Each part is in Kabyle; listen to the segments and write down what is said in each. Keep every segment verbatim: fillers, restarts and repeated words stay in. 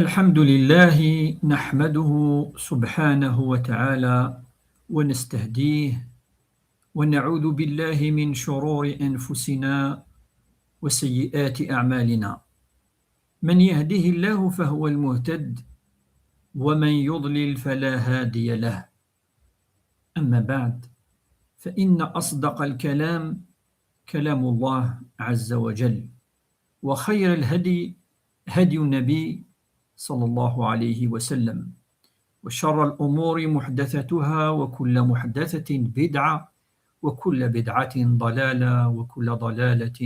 الحمد لله، نحمده سبحانه وتعالى ونستهديه، ونعوذ بالله من شرور أنفسنا وسيئات أعمالنا. من يهده الله فهو المهتد، ومن يضلل فلا هادي له. أما بعد، فإن أصدق الكلام كلام الله عز وجل، وخير الهدي هدي النبي صلى الله عليه وسلم، وشر الأمور محدثاتها، وكل محدثة بدعة، وكل بدعة ضلالة، وكل ضلالة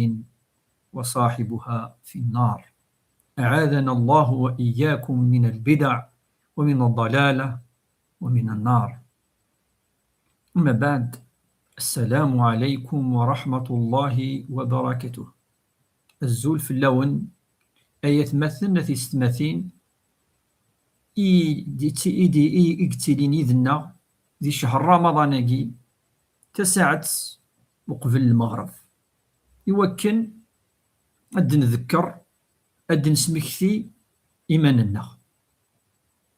وصاحبها في النار. أعاذنا الله وإياكم من البدع ومن الضلالة ومن النار. أما بعد، السلام عليكم ورحمة الله وبركاته. Azul fell-awen, ay atmaten, a tisetmatin, i d-, i d-, i, i yettilin yid-nneɣ di cehṛ Ramaḍan-agi, tasaɛet uqbel lmeɣreb, i wakken ad d-ndekker, ad d-nesmekti iman-nneɣ,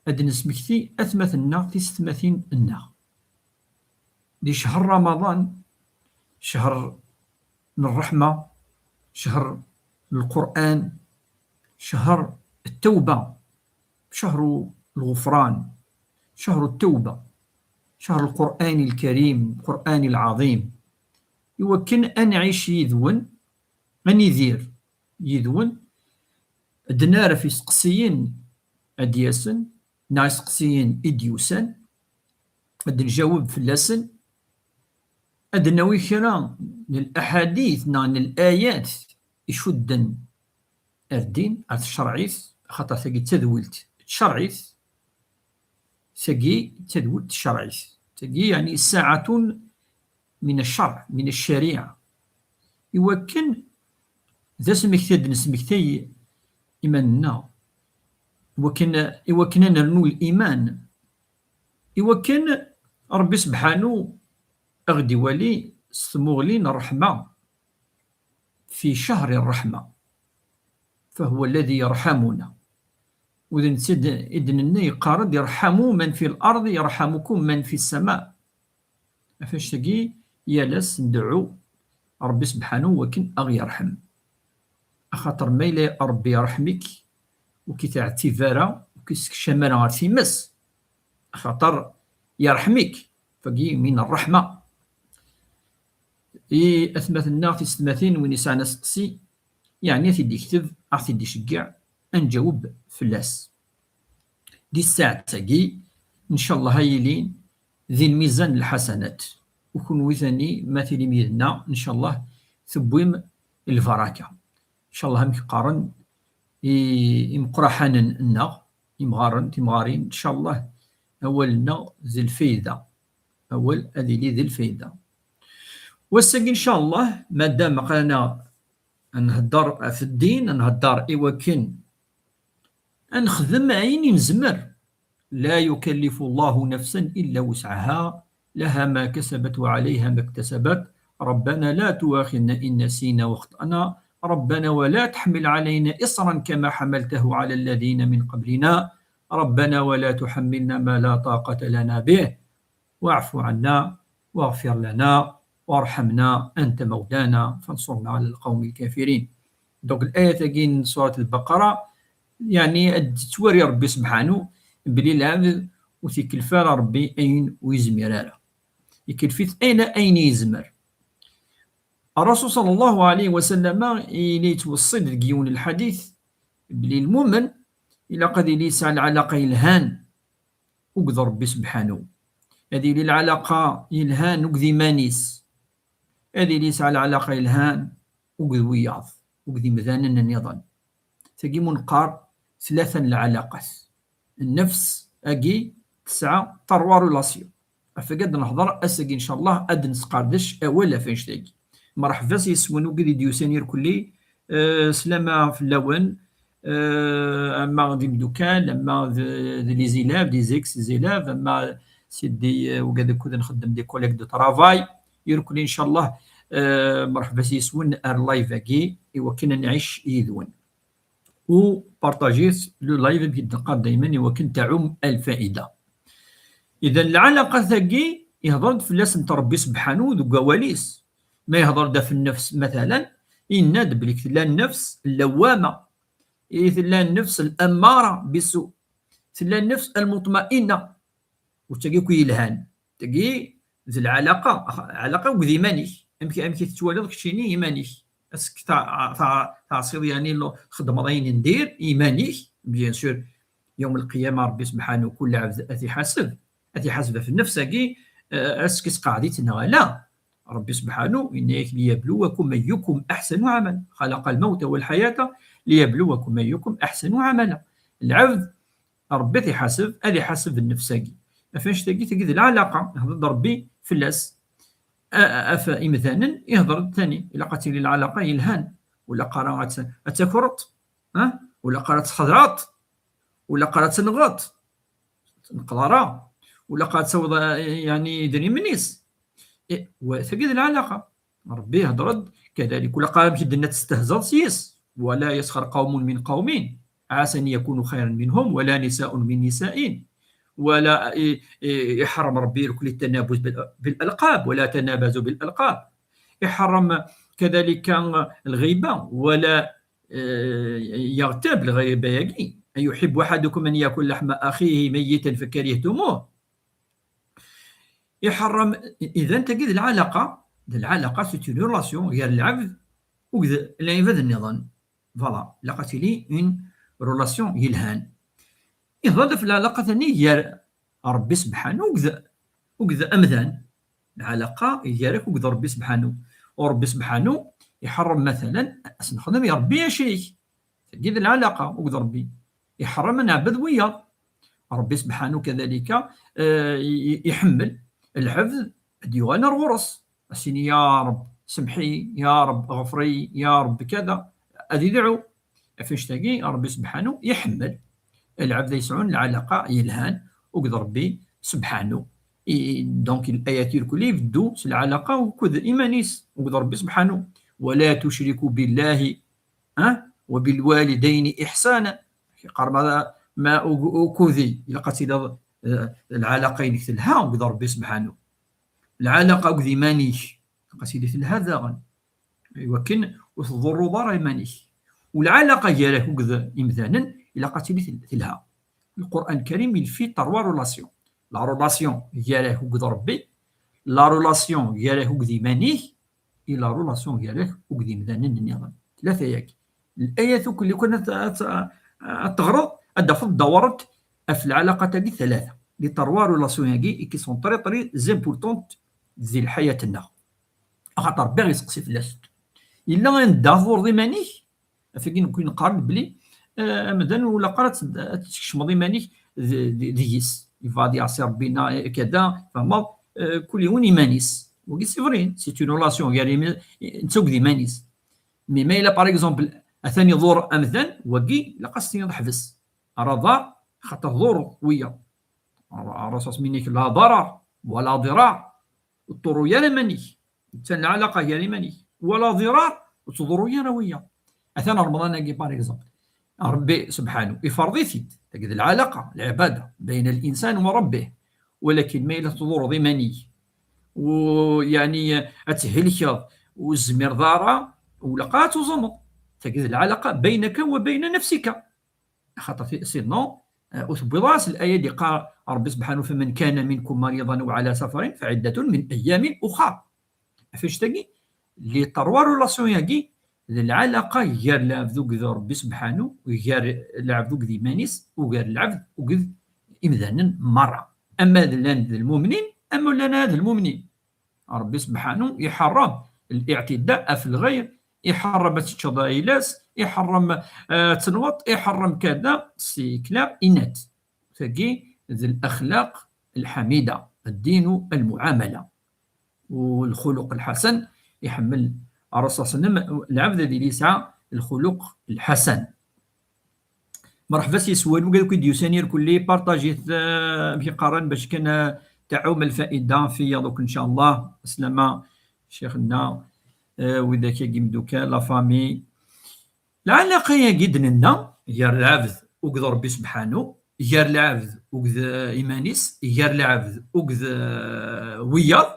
ad d-nesmekti atmaten-nneɣ, tisetmatin-nneɣ. Di cehṛ Ramaḍan, cehṛ n ṛṛeḥma, cehṛ n Lqur'an, cehṛ ttawba, cehṛ lɣufṛan, cehṛ ttawba, cehṛ Lqur'an Lkarim, Lqur'an Lɛaḍim, i wakken ad nɛic yid-wen, ad nidir yid-wen, ad d-naref iseqsiyen ad d-yasen, neɣ iseqsiyen i d-yusan, ad d-njaweb fell-asen, ad d-nawi kra n laḥadit neɣ n layat icudden ar ddin, ar tcerɛit, axaṭer tagi d tadwilt tcerɛit, tagi d tadwilt tcerɛit, tagi, yeɛni, saɛatun min cceṛ, min ccariɛa, i wakken d asmekti ad d-nesmektay iman-nneɣ, i wakken, i wakken ad nernu liman, i wakken Ṛebbi sebḥanu a ɣ-d-iwali s tmuɣli n ṛṛeḥma, fi cehṛi ṛṛeḥma, فهو الذي يرحمنا. U d netta i d-, i d-nenna, yeqqar-d: "Irḥamu man fi l-ard, yerḥamukum man fi ssama." Ɣef wannect-agi, yal ass ndeɛɛu Ṛebbi sebḥanu wakken a ɣ-yerḥem. Axaṭer ma yella Ṛebbi yerḥem-ik, ur k-itɛettib ara, ur k-issekcam ara ɣer times, axaṭer yerḥem-ik, tagi min ṛṛeḥma. I atmaten-nneɣ, tisetmatin, win yesɛan aseqsi, yeɛni ad t-id-ikteb, a ɣ-t-id-iceggeɛ, ad nǧaweb fell-as. Di ssaɛet-agi, ncallah, ad yili di lmizan n lḥasanat. U kunwi tani, ma tilim yid-nneɣ, ncallah, tewwim lbaraka. Ncallah, amek qqaren i-, imeqraḥanen-nneɣ, imɣaren, timɣarin, ncallah, awal-nneɣ d lfayda. Awal ad yili d lfayda. Wass-agi, ncallah, madam aql-aneɣ ad nhedder ɣef ddin, ad nhedder i wakken ad nexdem ayen i nezmer. لا يكلف الله نفسا إلا وسعها، لها ما كسبت وعليها ما اكتسبت، ربنا لا تؤاخذنا إن نسينا وأخطأنا، ربنا ولا تحمل علينا إصرا كما حملته على الذين من قبلنا، ربنا ولا تحملنا ما لا طاقة لنا به، واعف عنا واغفر لنا وارحمنا أنت مولانا فانصرنا على القوم الكافرين. Donc, layat-agi n surat Lbaqara, yeɛni, ad d-yettwali Ṛebbi sebḥanu belli lɛebd ur t-ikellef ara Ṛebbi ayen ur yezmir ara. Ikellef-it ayen, ayen yezmer. Ṛṛasul ṣalla Llahu ɛalayhi wa sallam yella yettweṣṣi-d deg yiwen n lḥadit belli lmumen ilaq ad yili yesɛa lɛalaqa yelhan akked Ṛebbi sebḥanu. Ad yili lɛalaqa yelhan akked iman-is. Ad yili yesɛa lɛalaqa yelhan akked wiyaḍ, akked imdanen nniḍen. Tagi mu neqqar tlata n lɛalaqat. Nnefs-agi tesɛa trois relations. Ɣef wagi ad nehḍer ass-agi, ncallah, ad nesqerdec awal ɣef annect-agi. Mreḥba s yeswen wigad i d-yusan irkelli, eh, slama fell-awen, eh, ama d imdukal, ama d, d les élèves, des ex-élèves, ama c'est des, eh, wigad akked nxeddem, des collègues de travail, irkelli, ncallah, eh, mreḥba s yeswen ar live-agi, i wakken ad nɛic yid-wen. u partajit le live, amek i d-neqqar dayman, i wakken tɛum lfaida. Idan, lɛalaqa-tagi ihḍer-d fell-asent Ṛebbi sebḥanu deg wawal-is. Ma ihḍer-d ɣef nnefs, matalan, yenna-d belli tella nnefs lawama, i tella nnefs l'ammara bisu, tella nnefs lmuṭma'inna. U d tagi akk yelhan. Tagi d lɛalaqa, lɛalaqa akked iman-ik. Amek, amek i tettwaliḍ keččini iman-ik? Est-ce que ta-, ta-, teɛṣiḍ, yani, lo-, txeddmeḍ ayen n dir i iman-ik? Bien sûr, yawm lqiyama Ṛebbi sebḥanu kul lɛebd ad t-iḥaseb, ad t-iḥaseb ɣef nnefs-agi, eh, est-ce que tesqeɛd-itt neɣ ala? Ṛebbi sebḥanu yenna-yak: ليبلوكم أيكم أحسن عملا، خلق الموت والحياة ليبلوكم أيكم أحسن عملا. Lɛebd Ṛebbi ad t-iḥaseb, ad iḥaseb nnefs-agi. Ɣef annect-agi, tagi d lɛalaqa, ihḍer-d Ṛebbi fell-as. A-, a-, ɣef imdanen, ihḍer-d tani. Ilaq ad tili lɛalaqa yelhan. Ur ilaq ara ad t-, ad takreḍ, ha? Ur ilaq ara ad txedɛeḍ. Ur ilaq ara ad tenɣeḍ. Tenqeḍ ara. Ur ilaq ara ad tawiḍ, eh, yani, idrimen-is. Eh, wa, tagi d lɛalaqa. Ṛebbi ihḍer-d, كذلك. Ur ilaq ara amek i d-tenna ad testehzaḍ s-yes. ولا يسخر قوم من قوم عسى أن يكونوا خيرا منهم ولا نساء من نساء ولا، i-, i-, iḥeṛṛem Ṛebbi irkel التنابز بال-، بالألقاب، ولا تنابزوا بالألقاب. Iḥeṛṛem كذلك الغيبة، ولا, eh, يغتاب, lɣiba-agi. أيحب أحدكم أن يأكل لحم أخيه ميتا فكرهتموه. Iḥeṛṛem, idan tagi d lɛalaqa, d lɛalaqa, c'est une relation gar lɛebd akked lɛibad nniḍen. Voilà, ilaq ad tili une relation yelhan. Ihḍer-d ɣef lɛalaqa-tani gar Ṛebbi sebḥanu akked, akked amdan. Lɛalaqa gar-ak akked Ṛebbi sebḥanu. U Ṛebbi sebḥanu iḥeṛṛem, matalan, ad s-nexdem i Ṛebbi acrik. Tagi d lɛalaqa akked Ṛebbi. Iḥeṛṛem ad neɛbed wiyaḍ. Ṛebbi sebḥanu kadalika, eh, i-, i-, iḥemmel lɛebd ad d-yuɣal ar ɣur-s. Ad s-yini: "Ya Ṛeb, semḥ-iyi, ya Ṛeb, ɣfer-iyi, ya Ṛeb, kada." Ad idɛu. Ɣef annect-agi, Ṛebbi sebḥanu iḥemmel lɛebd ay yesɛun lɛalaqa yelhan akked Ṛebbi sebḥanu. I, donc, layat irkelli ibeddu s lɛalaqa akked iman-is, akked Ṛebbi sebḥanu. "ولا تشركوا بالله, ha, وبالوالدين إحسانا." Yeqqar ma, ma ug-, ukudi, ilaq ad tiliḍ, eh, lɛalaqa-inek telha akked Ṛebbi sebḥanu. Lɛalaqa akked iman-ik, ilaq ad tili telha daɣen. Iwakken ur tḍurruḍ ara iman-ik. U lɛalaqa gar-ak akked imdanen, ilaq ad tili tel-, telha. Lqur'an Lkarim, il fait trois relations. La relation gar-ak akked Ṛebbi, la relation gar-ak akked iman-ik, i la relation gar-ak akked imdanen nniḍen. Tlata-yagi. Layat akk, lukan ad, ad, ad teɣreḍ, ad d-tafeḍ ddawarent ɣef lɛalaqa-tagi talata. Les trois relations-agi, qui sont très, très importantes di lḥayat-nneɣ. Axaṭer Ṛebbi iseqsi fell-asent. Yella anda tḍurreḍ iman-ik? Ɣef wagi nekk neqqar belli, eh, amdan ur ilaq ara ad tt-, ad tkecmeḍ iman-ik d-, d-, deg-s. Yebɣa ad yeɛṣi Ṛebbi neɣ kada, tfehmeḍ, eh, kul yiwen iman-is. Wagi c'est vrai, c'est une relation gar imi-, netta akked iman-is. Mais ma yella, par exemple, atan iḍur amdan, wagi ilaq ad s-tiniḍ ḥbes. Ara ḍar, xaṭer tḍurreḍ wiyaḍ. Ara, ara s-as-mini-k: "لا ضرر ولا ضرار." Ur tḍurru ara iman-ik. Netta lɛalaqa gar iman-ik. "ولا ضرار", ur tḍurru ara wiyaḍ. Atan Remḍan-agi, par exemple, Ṛebbi sebḥanu iferḍ-it-id. Tagi d lɛalaqa, lɛibada, بين الإنسان وربه. Walakin ma yella tḍurreḍ iman-ik, u, yeɛni, ad thelkeḍ, ur tezmireḍ ara, ur ilaq ara ad tuẓumeḍ. Tagi d lɛalaqa بينك وبين نفسك. Axaṭer ti-, sinon, eh, ur tewwiḍ ara s laya i d-yeqqar Ṛebbi sebḥanu: "فمن كان منكم مريضا أو على سفر فعدة من أيام أخر." Ɣef annect-agi, les trois relations-agi, d lɛalaqa gar lɛebd akked Ṛebbi sebḥanu, gar lɛebd akked iman-is, u gar lɛebd akked imdanen merra. Ama d llan d lmumnin, ama ur llan ara d lmumnin. Ṛebbi sebḥanu iḥeṛṛem الاعتداء ɣef lɣayr, iḥeṛṛem ad teččeḍ ayla-s, iḥeṛṛem, eh, ad tenweḍ, iḥeṛṛem kada, c'est clair et net. Tagi d الأخلاق الحميدة, الدين المعاملة. والخلق الحسن, iḥemmel Ṛṛusul ṣalla Llahu ɛalayhi wa sallam lɛebd ad yili yesɛa الخلق الحسن. Merḥba s yeswan, wigad akk i d-yusan irkelli, partajit, eh, amek i qqaren, bac kan, eh, tɛum lfaida fi yaḍ akk, ncallah. Slama, ccix-nneɣ, eh, widak-agi imdukal, la famille. Lɛalaqa-agi d-nenna, Gar lɛebd akked Ṛebbi subḥanu, gar lɛebd akked, eh, iman-is, gar lɛebd akked, eh, wiyaḍ.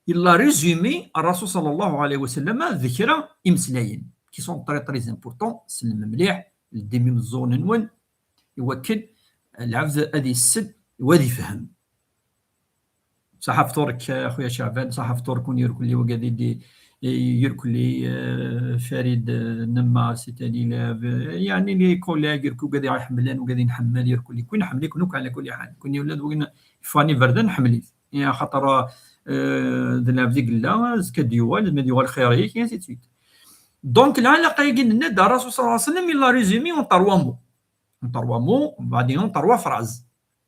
Il a résumé Ṛṛasul ṣalla Llahu ɛalayhi wa sallam d kra imeslayen qui sont très, très importants, sellem mliḥ, leddem imeẓẓuɣen-nwen, i wakken lɛebd ad yessen u ad yefhem. Ṣaḥa fṭur-k, a xuya Ceɛban, ṣaḥa fṭur-k, win irkelli wagad i d-, irkelli, eh, Farid, eh, Nemma, Sitani Lab, eh, yeɛni les collègues, irkelli wagad i ɣ-iḥemmlen, wagad i nḥemmel, irkelli, kwi nḥemmel-iken akk ɛla kulli ḥal. Kwi ula d win iffɣen iberdan, nḥemmel-it. Ya, axaṭer, eh, d lɛebd i yella, azekka ad d-yuɣal, ma ad yuɣal xir-ik, et ainsi de suite. Donc, lɛalaqa-agi nenna-d, Ṛṛasul ṣalla Llahu ɛalayhi wa sallam, il a résumé en trois mots. En trois mots, بعدين en trois phrases.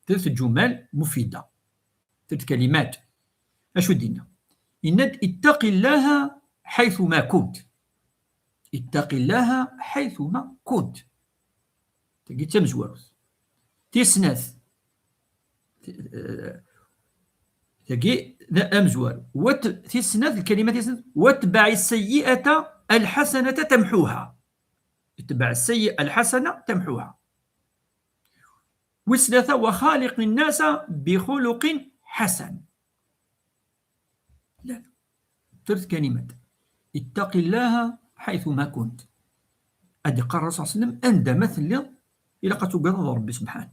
ثلاث جمل مفيدة. Tlata kalimat. Acu d-yenna? Yenna-d: "Ittaqi Llaha ḥaytuma kunt." Ittaqi Llaha ḥaytuma kunt. Tagi d tamezwarut. Tis snat. Eh, tagi d amezwaru. Wat-, tis snat, lkalima tis snat: "Watbaɛ ssayyi'ata lḥasanata tamḥuha." Itbeɛ ssayyi'a lḥasana tamḥuha. Wis tlata: "Wa xaliqi nnasa bi xuluqin ḥasan." La, tlata kalimat. Ittaqi Llaha ḥaytuma kunt. Ad iqqar Ṛṛasul ṣalla Llahu ɛalayhi wa sallam, anda ma telliḍ, ilaq ad tugadeḍ Ṛebbi subḥanu.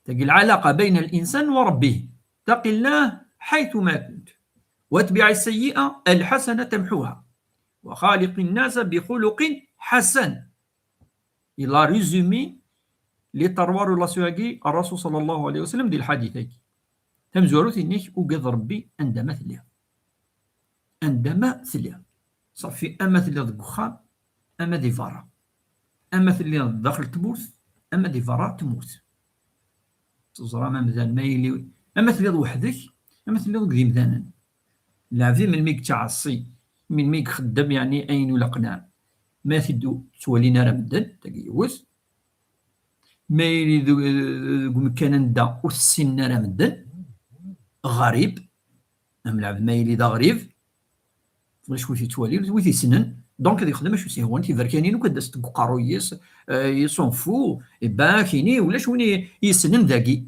Tagi lɛalaqa bayna l-insan wa Ṛebbihi. Ittaqi Llaha ḥaytuma kunt. Watbiɛ ssayyi'a lḥasana tamḥuha. Wa xaliqi nnasa bi xuluqin ḥasan. Il a résumé les trois relations-agi Ṛṛasul ṣalla Llahu ɛalayhi wa sallam di lḥadit-agi. Tamezwarut, yenna-k ugad Ṛebbi anda ma telliḍ. Anda ma telliḍ. Ṣafi, ama telliḍ deg uxxam, ama di berra. Ama telliḍ daxel tmurt, ama di berra tmurt. Teẓram amdan ma yili, ama telliḍ weḥd-k, ama telliḍ deg yimdanen. Lɛebd melmi yettɛeṣṣi, melmi ixeddem, yeɛni, ayen ur ilaqen ara. Ma t-id-, ttwalin ara medden, tagi yiwet. Ma yili deg, deg umkan anda ur t-ssinen ara medden, ɣrib, am lɛebd ma yili d aɣrib, ulac wi t-yettwalin, wi t-yessnen, donc ad yexdem acu s-ihwan, tiberkanin akk ad d-asent deg uqerruy-is, eh, il s'en fout, eh ben, kini, ulac win i, i yessnen dagi.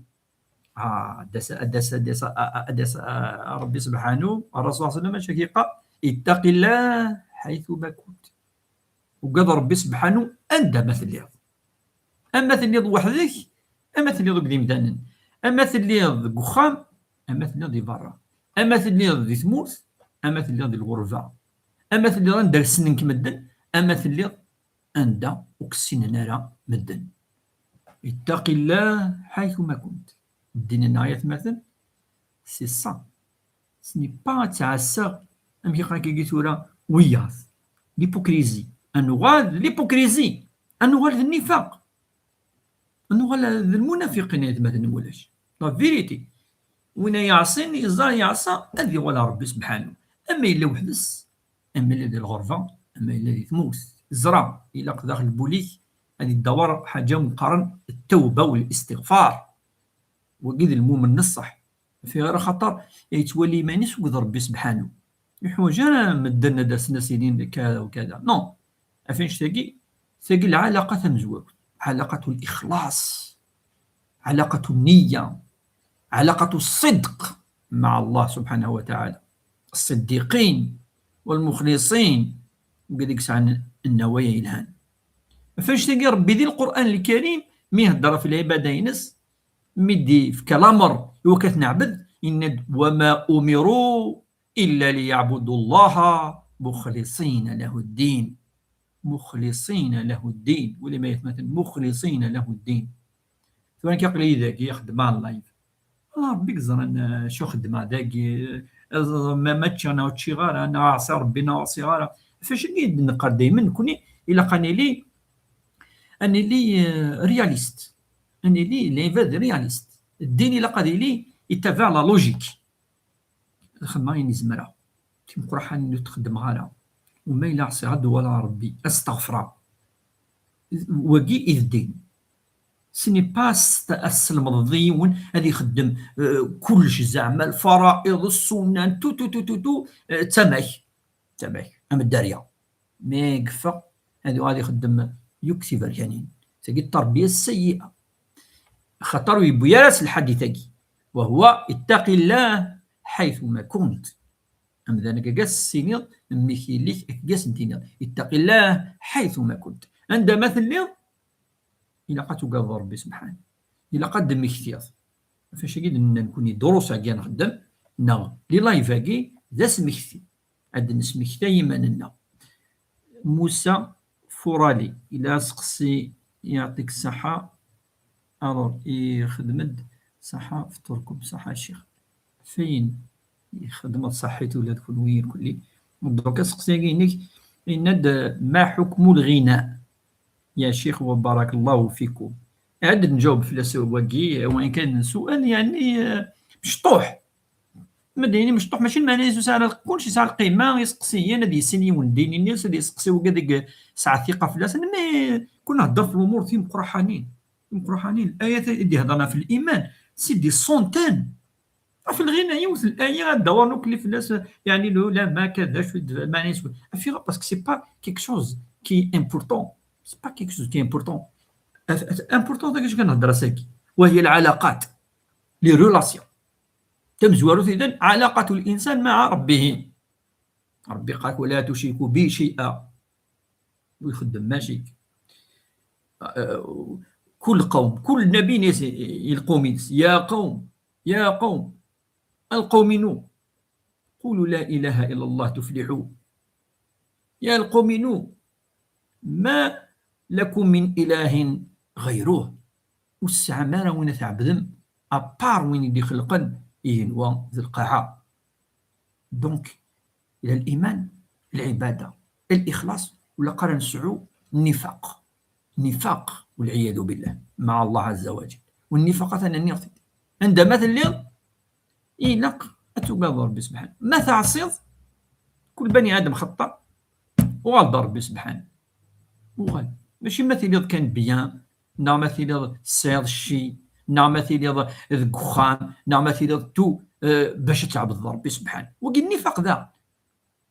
Ah, ad d-as, ad d-as, ad d-as, a, a, ad d-as, a, Ṛebbi subḥanu, Ṛṛasul ṣalla Llahu ɛalayhi wa sallam, acu ak-yeqqar? Ittaqi Llaha ḥaytuma kunt. Ugad Ṛebbi subḥanu anda ma telliḍ. Ama telliḍ weḥd-k, ama telliḍ deg yimdanen, ama telliḍ deg uxxam, ama telliḍ di berra, ama telliḍ di tmurt, ama telliḍ di lɣerba, ama telliḍ anda ssnen-k medden, ama telliḍ anda ur k-ssinen ara medden. Ittaqi Llaha ḥaytuma kunt. Ddin-nneɣ, ay atmaten, c'est ça. Ce n'est pas ad ttɛassaɣ, amek i qqaren akkagi tura, wiyaḍ. L'hypocrisie. Ad nuɣal d l'hypocrisie. Ad nuɣal d nnifaq. Ad nuɣal d lmunafiqin, ay atmaten, ma ulac. La vérité. Win ay iɛṣin, yeẓra yeɛṣa, ad yuɣal ɣer Ṛebbi subḥanu. Ama yella weḥd-s, ama yella di lɣerba, ama yella di tmurt. Ẓra, ilaq daxel lbul-ik ad iddawer ḥaǧa umi qqaren ttawba u listiɣfar. Wagi d lmumen n ṣṣeḥ. Ɣef axaṭer yettwali iman-is akked Ṛebbi subḥanu. Ur yeḥwaǧ ara medden ad asen-as-inin kada u kada. Non. Ɣef annect-agi, tagi lɛalaqa tamezwarut. علاقة الإخلاص. علاقة النية. علاقة الصدق مع الله سبحانه وتعالى. الصديقين والمخلصين. Wid i yesɛan nnawaya yelhan. Ɣef annect-agi Ṛebbi di Lqur'an Lkarim, mi ihedder ɣef lɛibada-ines, mi d-ifka lamer i wakken ad t-neɛbed, yenna-d: "وما أمروا إلا ليعبدوا الله مخلصين له الدين." مخلصين له الدين. Wali ma yetmaten, مخلصين له الدين. Tura nekk aql-iyi dagi, xeddmeɣ live. Ah, Ṛebbi yeẓran, eh, acu xeddmeɣ dagi, eh, ma, ma ččiɣ neɣ ur ččiɣ ara, neɣ ɛṣiɣ Ṛebbi neɣ ur ɛṣiɣ ara. Ɣef wacu i d-neqqar daymen, nekkni ilaq ad nili, ad nili, eh, réaliste. Ad nili lɛibad réaliste. Ddin ilaq ad yili yettabaɛ la logique. Ad xedmeɣ ayen i zemreɣ. Timeqraḥanin ur t-xeddmeɣ ara. U ma yella ɛṣiɣ, ad d-uɣaleɣ ɣer Ṛebbi, ad steɣfreɣ. Wagi i d ddin. Ce n'est pas s-, ad teslemdeḍ i yiwen ad ixeddem, eh, kullec zeɛma, lfara'iḍ, ssunan, tout, tout, tout, tout, tout, eh, d tama-k. D tama-k, am dderya. Mi yeffeɣ, ad yuɣal ixeddem yakk tiberkanin. Tagi d tarbiya sayyi'a. Xaṭer ur yewwi ara s lḥadit-agi. وهو اتق الله حيثما كنت. Amdan-agi gas tiniḍ, mmi-k yelli-k gas tiniḍ, اتق الله حيثما كنت. Anda ma telliḍ, ilaq ad tugadeḍ Rebbi subḥanahu. Ilaq ad d-temmektiḍ. Ɣef wacu-agi d-nenna nekkni, durus-agi ad nxeddem, neɣ les lives-agi d asmekti. Ad d-nesmekti iman-nneɣ. Musa Furali, ila aseqsi, yeɛṭik ṣṣeḥḥa. Alors, ixdem-d ṣṣeḥḥa, fṭurkum ṣṣeḥḥa, ccix. Fayen ixdem-d ṣṣeḥḥit ula d kunwi irkelli. Donc, aseqsi-agi-inek, yenna-d, ما حكم الغناء يا شيخ وبارك الله فيكم؟ Ad nǧaweb fell-as wagi, وإن كان سؤال يعني, eh, mecṭuḥ. Ma d-yini mecṭuḥ, mačči lmeɛna-is ur yesɛi ara lqima, kulci yesɛa lqima, iseqsiyen, ad yissin yiwen ddin-nni, ad yesseqsi wagi deg yesɛa ثقة fell-asen, mais كون نهضر في الأمور timeqqraḥanin, timeqqraḥanin, الآيات i d-ihedṛen ɣef الإيمان, c'est des centaines. Ɣef الغناء, yiwet الآية ad d-awḍen akk fell-as, يعني العلماء كذا, شو d-, لمعنى يسوى. Afiɣ, parce que c'est pas quelque chose qui est important. C'est pas quelque chose qui est important. Important, d acu kan, nehḍer ass-agi. وهي العلاقات, les relations. Tamezwarut, idan, علاقة الإنسان مع ربه. ربي قالك: "ولا تشركوا بي شيئا". ويخدم ماشي. آه، كل قوم، كل نبي يس-، يلقوم يس-، يا قوم، يا قوم، القوم نو، قولوا لا إله إلا الله تفلحوا. يا القوم نو، ما لكم من إله غيره. Ur tesɛam ara win ad tɛebdem, à part win i d-ixelqen igenwan d lqaɛa. Donc, il y a الإيمان, العبادة, الإخلاص, ولا قال نسعو النفاق. نفاق والعياذ بالله مع الله عز وجل. والنفاق ثاني نيرتد. عندما تليض، إينق أتوقع ربي سبحانه. ما تعصيض، كل بني آدم خطأ، وغلط ربي سبحانه. وغلط. ماشي ما تليض كان bien, neɣ ma tiliḍ tesɛiḍ cci, neɣ ma tiliḍ deg uxxam, neɣ ma tiliḍ tu, eh, bac ad tɛebdeḍ Rebbi subḥanahu. Wagi nnifaq daɣen.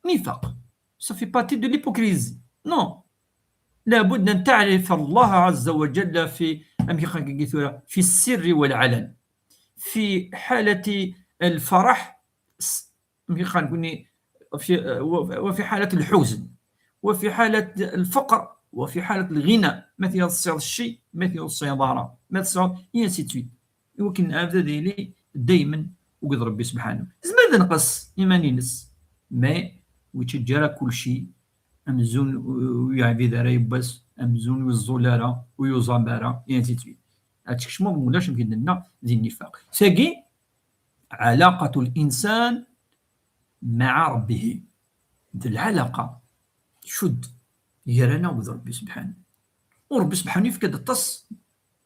Nnifaq. Ça fait partie de l'hypocrisie. Non. لابد أن تعرف الله عز وجل في, amek i qqaren tura, في السر والعلن. في حالة الفرح, s-, amek i qqaren, في, وفي حالة الحزن, وفي حالة الفقر, وفي حالة الغنى, ma tesɛiḍ cci, ma tesɛiḍ ara, ma tesɛiḍ, et ainsi de suite. I wakken abdad yili daymen deg Rebbi subḥanahu. Tezmer ad tenqes iman-ines, mais ur yettaǧǧa ara kulci, amzun ur yeɛbid ara yiwwas, amzun ur yeẓẓul ara, ur yuẓam ara, et ainsi de suite. Ad tkecmeḍ, ulac amek i d-nenna, di nnifaq. Tagi, علاقة الإنسان مع ربه. D lɛalaqa tcudd gar-aneɣ d Rebbi subḥanahu. U Rebbi subḥanahu yefka-d aṭas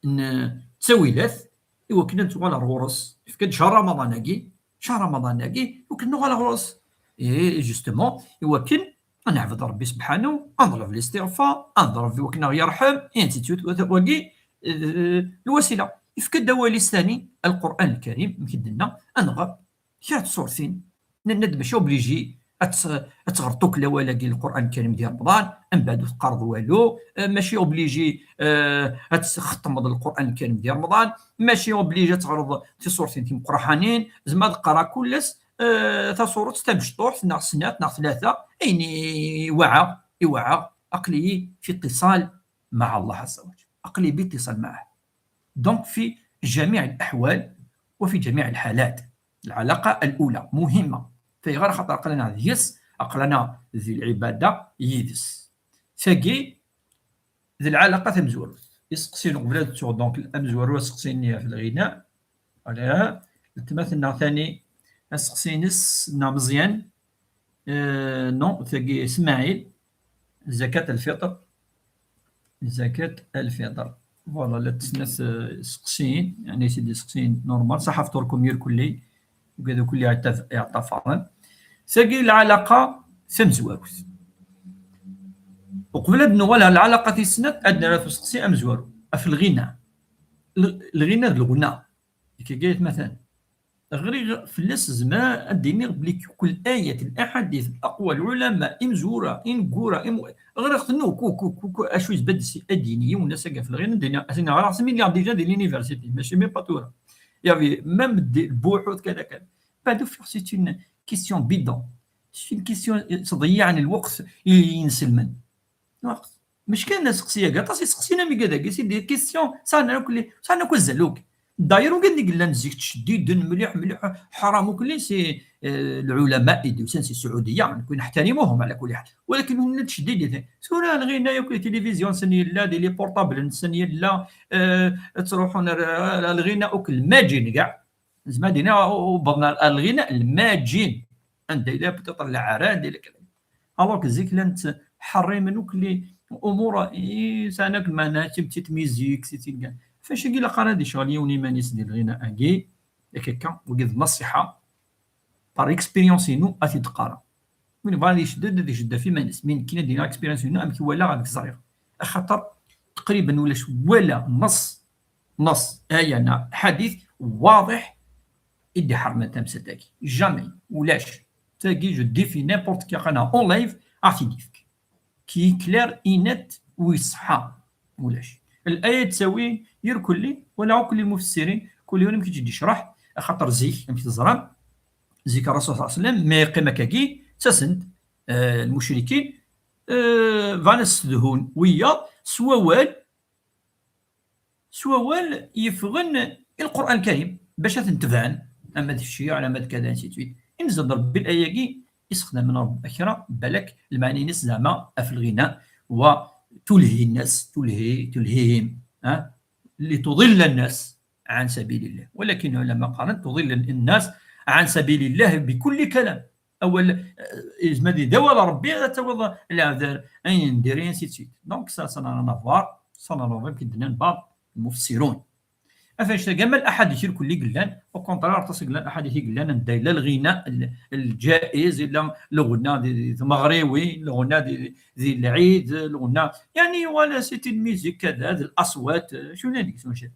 n ttawilat i wakken ad nettuɣal ar ɣur-s. Yefka-d cahṛ Ramaḍan-agi, cahṛ Ramaḍan-agi, i wakken ad nuɣal ar ɣur-s. Et justement, i wakken ad neɛbed Rebbi subḥanahu, ad neḍleb listiɣfar, ad neḍleb i wakken ad aɣ-yerḥem, et ainsi de suite. Wagi, eh, lwasila. Yefka-d awal-is thani, Lqur'an Lkarim, amek i d-nenna, ad nɣer kra n tṣurtin. Nenna-d mačči obligé ad tt-, ad teɣreḍ akk lawal-agi n Lqur'an Lkarim di Remḍan, mbeɛd ur teqqareḍ walu, eh, mačči obligé, eh, ad txettmeḍ Lqur'an Lkarim di Remḍan, mačči obligé ad teɣreḍ tiṣurtin timeqqraḥanin, tzemreḍ ad teqqareḍ kul ass, eh, taṣurut tamecṭuḥt, neɣ snat, neɣ tlata, ayen i iwaɛeɣ, iwaɛeɣ, aql-iyi في اتصال مع الله عز وجل. aql-i باتصال معه. Donc في جميع الأحوال وفي جميع الحالات. العلاقة الأولى مهمة. Ayɣer? Axaṭer aql-aneɣ deg-s, aql-aneɣ di lɛibada yid-s. Tagi d lɛalaqa tamezwarut. Iseqsiyen uqbel ad ttuɣ, donc, amezwaru aseqsi-nni ɣef lɣina. Ala, letma tenna tani aseqsi-ines, neɣ Meẓyan, eh, non, tagi Smaɛil, zakat al-fitr, zakat al-fitr. Voilà, la tesnat, eh, iseqsiyen, yani, c'est des iseqsiyen normal, ṣaḥa fṭurkum irkelli, ugad kulli iɛtaf-, iɛṭafaren. Tagi lɛalaqa tamezwarut. Uqbel ad nuɣal ɣer lɛalaqa tis snat, ad nara f useqsi amezwaru, ɣef lɣina. L-, lɣina d lɣna. Ikagayet matan. Ɣriɣ fell-as, zemreɣ ad d-iniɣ belli kul ayat, laḥadit, laqwal, lɛulama, imezwura, ineggura, im-, ɣriɣ-ten akk, akk, akk, akk, acu yezbad si ad d-yini yiwen ass-agi ɣef lɣina, ad d-iniɣ, ad iniɣ ɣriɣ-ten mi lliɣ déjà di l'université, mačči même pas tura. Il y avait même des buḥut, kada, kada. Pas de faire, c'est une question bidon. C'est une question, euh, tḍeyyeɛ lweqt i yinselmen. Lweqt. Mačči kan aseqsi-agi, aṭas iseqsiyen am igad-agi, c'est des questions, sɛan akk li-, sɛan akk azal akk. D'ailleurs, wigad i yellan zik ttceddiden mliḥ, mliḥ, ḥram akk li, c'est, euh, lɛulama i d-yusan si Sɛudiya, nekk neḥtarimuhum ɛla kulli ḥal. Walakin ur nelli ttceddidit. Tura lɣina akk, les télévisions-nsen yella, di les portables-nsen yella, euh, ttruḥun ar, ar, ar lɣina akk lmajin, kɛa. زعما دينا وبرنا الغناء الماجن. عندها إلى بطاطا العران، إلى كذا. Alors que zik llan ttḥerrimen akk li أمور، إي، سانك ما ناتي بتيت ميزيك، سي تيلقى. فاش يجي لقى هذه شغل يوني مانيس ديال الغناء أكي، هكاكا، وقد نصيحة، par expérience إنو أتي تقارا. وين بغا يشدد، يشد في مانيس. من كنا دينا expérience إنو أم كي ولا غاديك زرير. أخطر تقريبًا ولا ش-، ولا نص، نص آية نا حديث واضح يدي حرمة تمسة تاكي. Jamais. ولاش. تاكي je défie n'importe qui قناة en live أعطي ديفك. كي clair et net ويصحى. ولاش. الآية تساوي يركل لي ولا عكل المفسرين. كل يوم كي تجي تشرح، خاطر زيك، أنت تزرم، زيك الرسول صلى الله عليه وسلم، ما يقيم كاكي، تسند، آه، المشركين، آه، فانا السدهون، ويا سووال، سووال يفغن القرآن الكريم باش تنتبان، أما د الشيوعي، أما د كذا، ainsi de suite. إن زاد ربي الآية كي يستخدم من رب أكرا، بالك المعنى نس زعما في الغناء وتلهي الناس، تلهي، تلهيهم، ها؟ لتضل الناس عن سبيل الله. ولكن العلماء قالوا تضل الناس عن سبيل الله بكل كلام. أول، آه، إجمالي دواء ربي، هذا هو العذر، أين ندير، ainsi de suite. Donc ça, ça n'a rien à voir، ça n'a rien à voir، كي دنا بعض المفسرون. أفاش كما الأحاديث الكل اللي قلنا، au contraire، تصل لنا الأحاديث اللي قلنا، نداي لا الغناء ال-، الجائز، إلا الغناء دي، دي مغربي، الغناء دي، دي العيد، الغناء، يعني، ولا c'est une musique كذا، هذه الأصوات، شو ناني، شو نشي.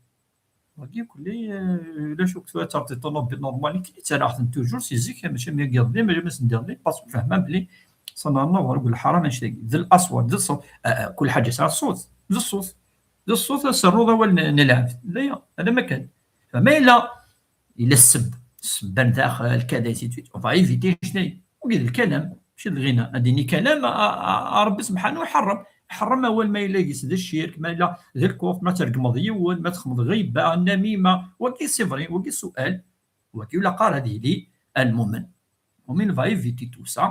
واقي كلي، آه، لا شوك ثلاثة تعطي طوموبيل نورمال، كي تسرعت توجور، سي زيك، ماشي ميا قاضي، ماشي ما سندير لي، باسكو فهمنا بلي صنعنا ورق الحرام، ماشي ذي الأصوات، ذي الصوت، آه، آه، كل حاجة ساعة الصوت، ذي الصوت، ذي الصوت، السر هو ن-، نلعب. لا، هذا ما كان. فما إلا، إلا السب، السبان داخل، كذا، سي تويت. On va éviter شنو؟ وقيل الكلام، ماشي الغناء. هاديني كلام، آ، آ، آ، ربي سبحانه يحرم. يحرم أول ما إلا يقيس ذا الشرك، ما إلا ذا الكفر، ما ترقمض يول، ما تخمض غيبة، النميمة. وكي c'est vrai، وكي سؤال، وكي ولا قال هذه لي المؤمن. ومن va éviter tout ça.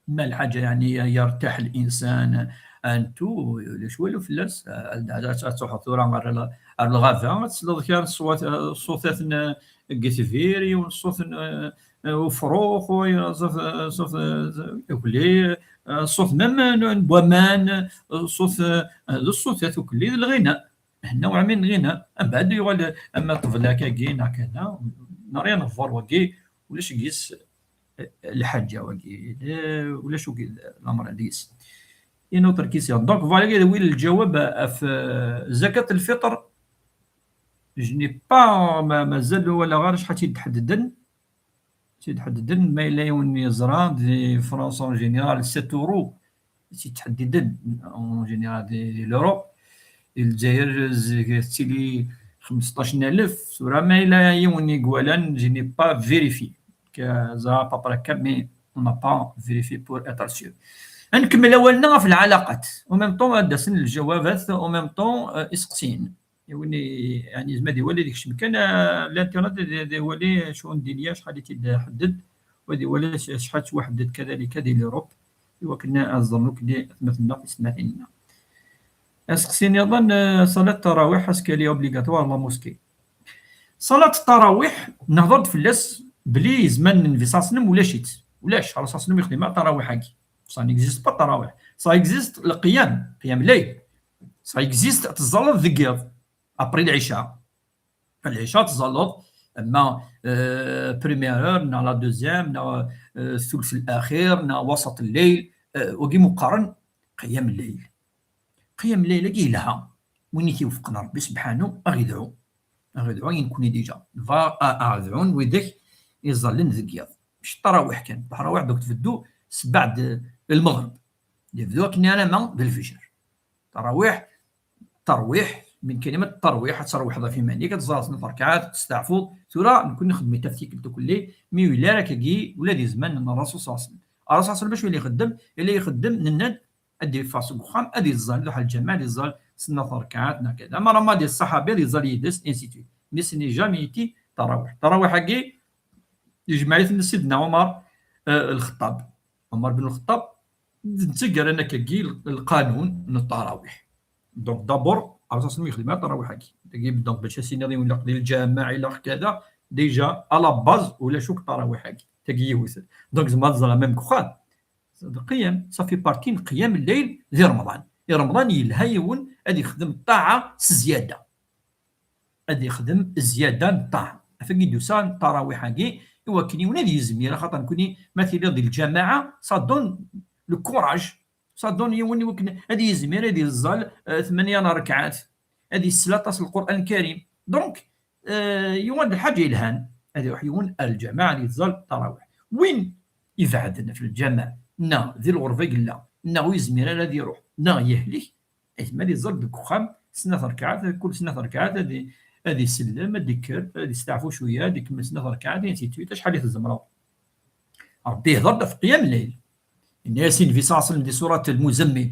ما الحاجة يعني يرتاح الإنسان أنتو، ليش والو فلاس، آه، تروح ثورة غير ال-، غير الغابة، تسلط كان الصوت، آه، الصوتات ن-، قتفيري، والصوت ن-، آه، وفروخ، وي-، صوت، آه، صوت، آه، يقولي، آه، الصوت مم ن-، بومان، آه، الصوت، آه، الصوتات وكلي الغناء. نوع من الغناء. من بعد يقول أما طبلة كاكي، نا كذا، نا rien à voir واقي، ولاش قيس الحاجة واقي، لا، ولاش واقي الأمر ديس. Une autre question. Donc voilà، هذا وين الجواب في زكاة الفطر. Je n'ai pas، ما، مازال ولا غير شحال تيتحددن. تيتحددن ما إلا يوم يزرع دي فرنسا en général sept euros. تيتحددن en général دي، دي l'Europe. الجزائر ز-، تيلي خمسطاش ألف، ثورة ما إلا يوم يقولن، je n'ai pas vérifié. كذا بابرا كامي، on n'a pas vérifié pour être sûr. نكمل أولنا في العلاقات. Au même temps، هاد السن الجوابات، au même temps، آه، إسقسين. يولي، يعني، زعما دي ولي ديك الشيء. كان، آه، الانترنت دي، دي ولي شو ندير ليا، شحال تيتحدد، ودي ولي ش-، شحال توحدد كذلك دي لوروب. إوا كنا أزرنوك دي مثلنا في سمعتنا. أسقسيني أيضًا، آه، صلاة التراويح، est-ce qu'elle est obligatoire la mosquée؟ صلاة التراويح، نهضرت في اللاس بلي زمان النبي صلى الله عليه وسلم ولا شيت، ولاش الرسول صلى الله عليه وسلم يخدم مع التراويح هاكي. Ça n'existe pas التراويح. Ça existe القيام، قيام الليل. Ça existe تزالض ذكر. Après العشاء. العشاء تزالض، أما، آه، première heure، نا la deuxième، نا، آه، الثلث الأخير، نا وسط الليل، آه، وقي مقارن قيام الليل. قيام الليل كي لها، وين يوفقنا ربي سبحانه، أغي يدعو. Aɣ idɛu i nekkni déjà. Nebɣa a-, aɣ idɛun widak iẓallen deg yiḍ. Mec ṭarawiḥ kan. Ṭarawiḥ donc tbeddu sbeɛd lmeɣreb. Yebdu akken alamma d lfejr. Ṭarawiḥ, ṭarwiḥ, min kalimat ṭarwiḥ, ad terwiḥeḍ ɣef iman-ik, ad teẓreḍ snat rkaɛat, ad testeɛfuḍ. Tura nekkni nxeddem-it ɣef tikkelt ukelli, mi yella ara akkagi, ula di zzman n Rasul صلى الله عليه وسلم. Rasul صلى الله عليه وسلم acu yella ixeddem? Yella ixeddem, nenna-d, ad yeffeɣ seg uxxam, ad yeẓẓal, ad iruḥ ɣer lǧameɛ, ad yeẓẓal snat rkaɛat, neɣ kada. Ma Ramadan ṣṣaḥabi ad yeẓẓal yid-s, ainsi de suite. Mais ce n'est jamais été ṭarawiḥ. Ṭarawiḥ-agi, yejmeɛ-iten Sidna Ɛumar, eh, Lxeṭṭab. Ɛumar ben Lxeṭṭab, d netta i yerran akkagi lqanun n ṭarawiḥ. Donc, d'abord, Rasul صلى الله عليه وسلم yexdem ṭarawiḥ-agi. Tagi, donc, bac as-iniḍ i win ilaq di lǧameɛ, ilaq kada, déjà, à la base, ulac akk ṭarawiḥ-agi. Tagi yiwet. Donc, tzemreḍ ad teẓreḍ même deg uxxam. D qiyam, ça fait partie n qiyam lleyl di Remḍan. Di Remḍan yelha yiwen ad yexdem ṭṭaɛa s zzyada. Ad yexdem zzyada n ṭṭaɛa. Af-agi d-usan ṭarawiḥ-agi, i wakken yiwen ad yizmir, axaṭer nekkni ma tiliḍ di lǧamaɛa, ça donne le courage, ça donne yiwen i wakken ad yizmir ad yeẓẓal, eh, tmanya n rrekɛat, ad yessel aṭas Lqur'an Lkarim. Donc, eh, yuɣal d lḥaǧa yelhan, ad iruḥ yiwen ar lǧamaɛa ad yeẓẓal ṭarawiḥ. Win ibeɛden ɣef lǧamaɛ, neɣ di lɣerba i yella, neɣ ur yezmir ara ad iruḥ, neɣ yehlik, aytma ad iẓẓal deg uxxam snat rkaɛat, kul snat rkaɛat ad i-, ad isellem, ad ikker, ad isteɛfu cwiya, ad ikemmel snat rkaɛat, ainsi de suite, acḥal i tzemreḍ. Ṛebbi ihdeṛ-d ɣef qiyam lleyl. Yenna-yas i Nnbi صلى الله عليه وسلم di surat Lmuzammil: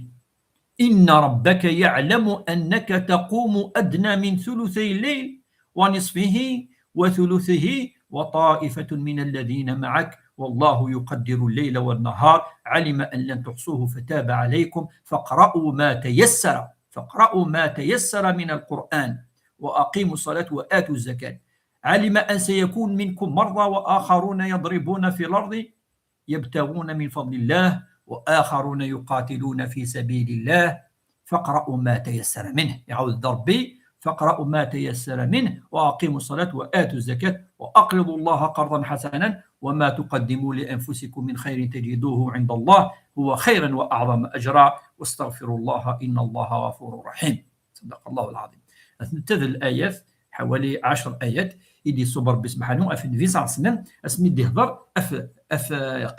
إن ربك يعلم أنك تقوم أدنى من ثلثي الليل ونصفه وثلثه وطائفة من الذين معك والله يقدر الليل والنهار علم أن لن تحصوه فتاب عليكم فاقرؤوا ما تيسر، فاقرؤوا ما تيسر من القرآن وأقيموا الصلاة وآتوا الزكاة علم أن سيكون منكم مرضى وآخرون يضربون في الأرض يبتغون من فضل الله وآخرون يقاتلون في سبيل الله فاقرؤوا ما تيسر منه. يعاود ربي: فاقرؤوا ما تيسر منه وأقيموا الصلاة وآتوا الزكاة وأقرضوا الله قرضا حسنا وما تقدموا لأنفسكم من خير تجدوه عند الله هو خيرا وأعظم أجرا واستغفروا الله إن الله غفور رحيم. صدق الله العظيم. Netta d l-ayat, ḥawali ɛecr ayat, i d-iṣubb Ṛebbi subḥanu ɣef Nnbi ṣalla Llahu ɛalayhi wa sallam, asmi d-ihdeṛ ɣef, ɣef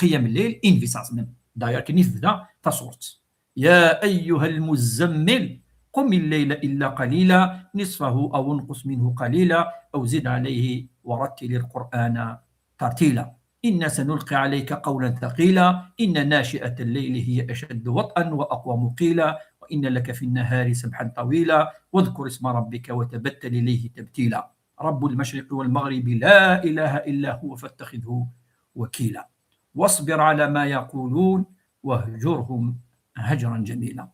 qiyam lleyl i Nnbi ṣalla Llahu ɛalayhi wa sallam. D'ailleurs, akken i tebda tasurt. يا أيها المزمل قم الليل إلا قليلا نصفه أو انقص منه قليلا أو زد عليه ورتل القرآن ترتيلا. إنا سنلقي عليك قولا ثقيلا إن ناشئة الليل هي أشد وطئا وأقوم قيلا وإن لك في النهار سبحا طويلا واذكر اسم ربك وتبتل إليه تبتيلا. رب المشرق والمغرب لا إله إلا هو فاتخذه وكيلا واصبر على ما يقولون واهجرهم هجرا جميلا.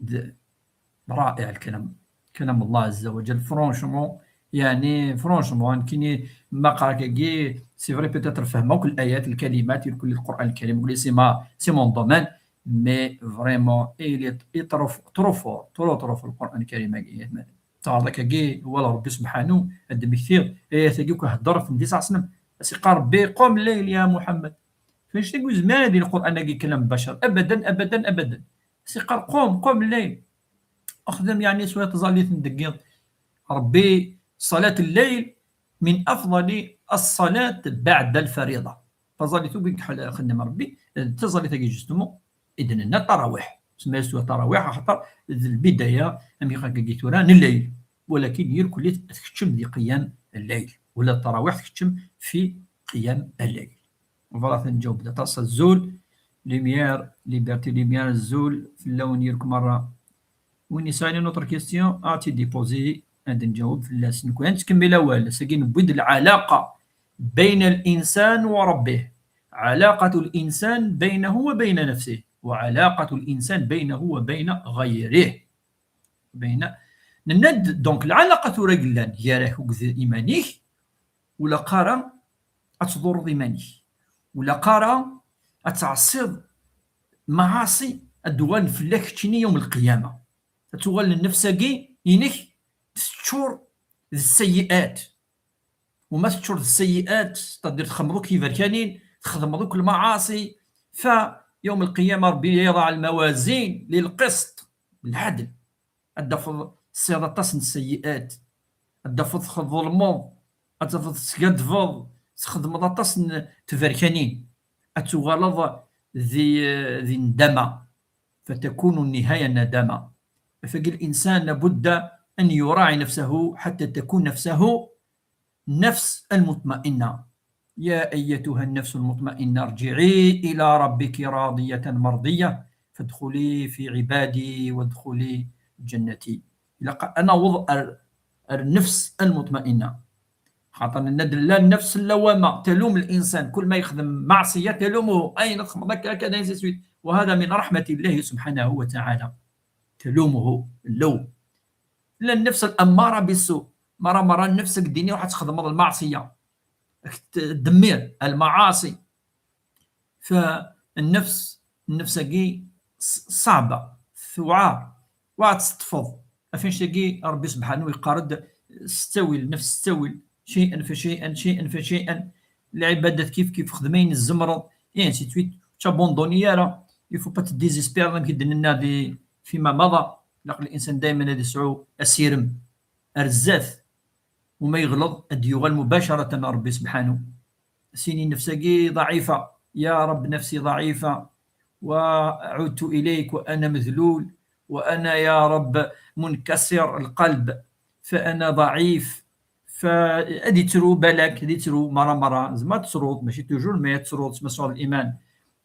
D-, رائع الكلام، كلام الله عز وجل. Franchement، يعني، franchement، أنا كيني ما قرأ كاكي، c'est vrai، peut-être فهم كل الآيات، الكلمات، كل القرآن الكريم، يقول لي c'est ma-، c'est mon domaine، mais vraiment، il est، il est trop، trop fort، trop، trop fort القرآن الكريم، يعني. تعالى كاكي، هو ربي سبحانه، قد مكثير، آيات كاكي كهضر في النبي صلى الله عليه وسلم، سي قال ربي: قم الليل يا محمد. فاش تقول زمان هذه القرآن كي كلام بشر؟ أبدا، أبدا، أبدا. سي قال: قوم، قوم الليل. أخدم يعني شوية تزاليت ندقيض. ربي، صلاة الليل من أفضل الصلاة بعد الفريضة. Taẓallit-agi i yeḥla-, xeddem Ṛebbi, d taẓallit-agi justement, i d-nenna ṭarawih. Semma-yas tura ṭarawih, axaṭer d lbidaya, am iqan-agi tura n lleyl. Walakin irkelli tkeččem di qiyam lleyl. Wala ṭarawih tkeččem fi qiyam lleyl. Voilà, tenǧaweb d aṭas. Azul, Lumière, Liberté Lumière, azul fell-awen yirk merra. Win yesɛan une autre question, ad tt-id-ipozi, ad nǧaweb fell-as. Nekk ad nettkemmil awal, ass-agi newwi-d lɛalaqa bayna l-insan wa Rabbih, ɛalaqatu l-insan baynahu wa bayna nafsih, wa ɛalaqatu l-insan baynahu wa bayna ɣayrih. Bayna, nenna-d, donc, lɛalaqa tura yellan gar-ak akked iman-ik, ur ilaq ara ad tḍurreḍ iman-ik, ur ilaq ara ad tɛeṣṣiḍ lmaɛaṣi ad d-uɣalen fell-ak keččini yawm lqiyama. Ad tuɣal nnefs-agi inek teččur d sseyiat. Uma teččur d sseyiat, c'est-à-dire txedmeḍ akk tiberkanin, txedmeḍ akk lmaɛaṣi, fa yawm lqiyama Ṛebbi يضع الموازين للقسط، lɛadel. Ad d-tafeḍ tesɛiḍ aṭas n sseyiat. ad tafeḍ tḍelmeḍ, ad tafeḍ tesgadfeḍ, txedmeḍ aṭas n tberkanin, ad tuɣaleḍ di, di nndama, فتكون النهاية ندامة. فالإنسان لابد أن يراعي نفسه حتى تكون نفسه النفس المطمئنة. يا أيتها النفس المطمئنة ارجعي إلى ربك راضية مرضية فادخلي في عبادي وادخلي جنتي. Ilaq ad naweḍ ar, ar النفس المطمئنة. خاطر nenna-d la النفس اللوامة تلوم الإنسان، كل ما يخدم معصية تلومه، أين تخدم هكا هكا، ainsi de suite. وهذا من رحمة الله سبحانه وتعالى، تلومه اللوم. La النفس الأمارة بالسوء، مرة مرة النفس ديني راح تخدم المعصية، راك تدمر المعاصي. فالنفس، النفس هاكي ص-، صعبة، ثعاب، وعاد تستفض. فين شاكي ربي سبحانه يقارد، ستاوي النفس، ستاوي شيئا فشيئا، شيئا فشيئا. العبادات كيف كيف، خدمين الزمرض، et ainsi de suite. تابوندوني يا راه، il faut pas te désespérer، كي درنا في، فيما مضى. لقى الإنسان دائما هذا يسعو أسيرم أرزاف، وما يغلط أد يغل مباشرة ربي سبحانه. سيني نفسك ضعيفة، يا رب نفسي ضعيفة، وعدت إليك وأنا مذلول، وأنا يا رب منكسر القلب، فأنا ضعيف. فأدي ترو بالك، أدي ترو مرة مرة، زعما تسرود، ماشي toujours، mais تسرود، اسمها سرود الإيمان.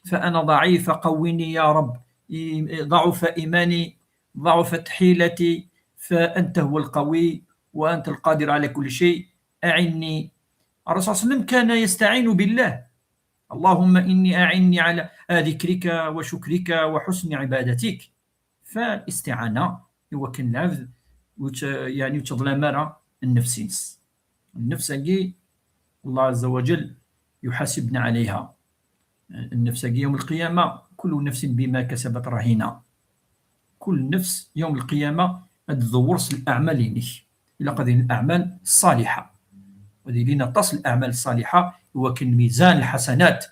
فأنا ضعيف، قويني يا رب. إي-، ضعف إيماني، ضعفت حيلتي، فأنت هو القوي، وأنت القادر على كل شيء، أعني. الرسول صلى الله عليه وسلم كان يستعين بالله: اللهم إني أعني على ذكرك وشكرك وحسن عبادتك. فالاستعانة هو كان العبد وت-، يعني وتظلم مرة النفس. النفس هاكي الله عز وجل يحاسبنا عليها. النفس هاكي يوم القيامة كل نفس بما كسبت رهينة. كل نفس يوم القيامة تدورس الأعمال لينك. إلا قد الأعمال الصالحة، ودي لنا تصل الأعمال الصالحة، وكان ميزان الحسنات،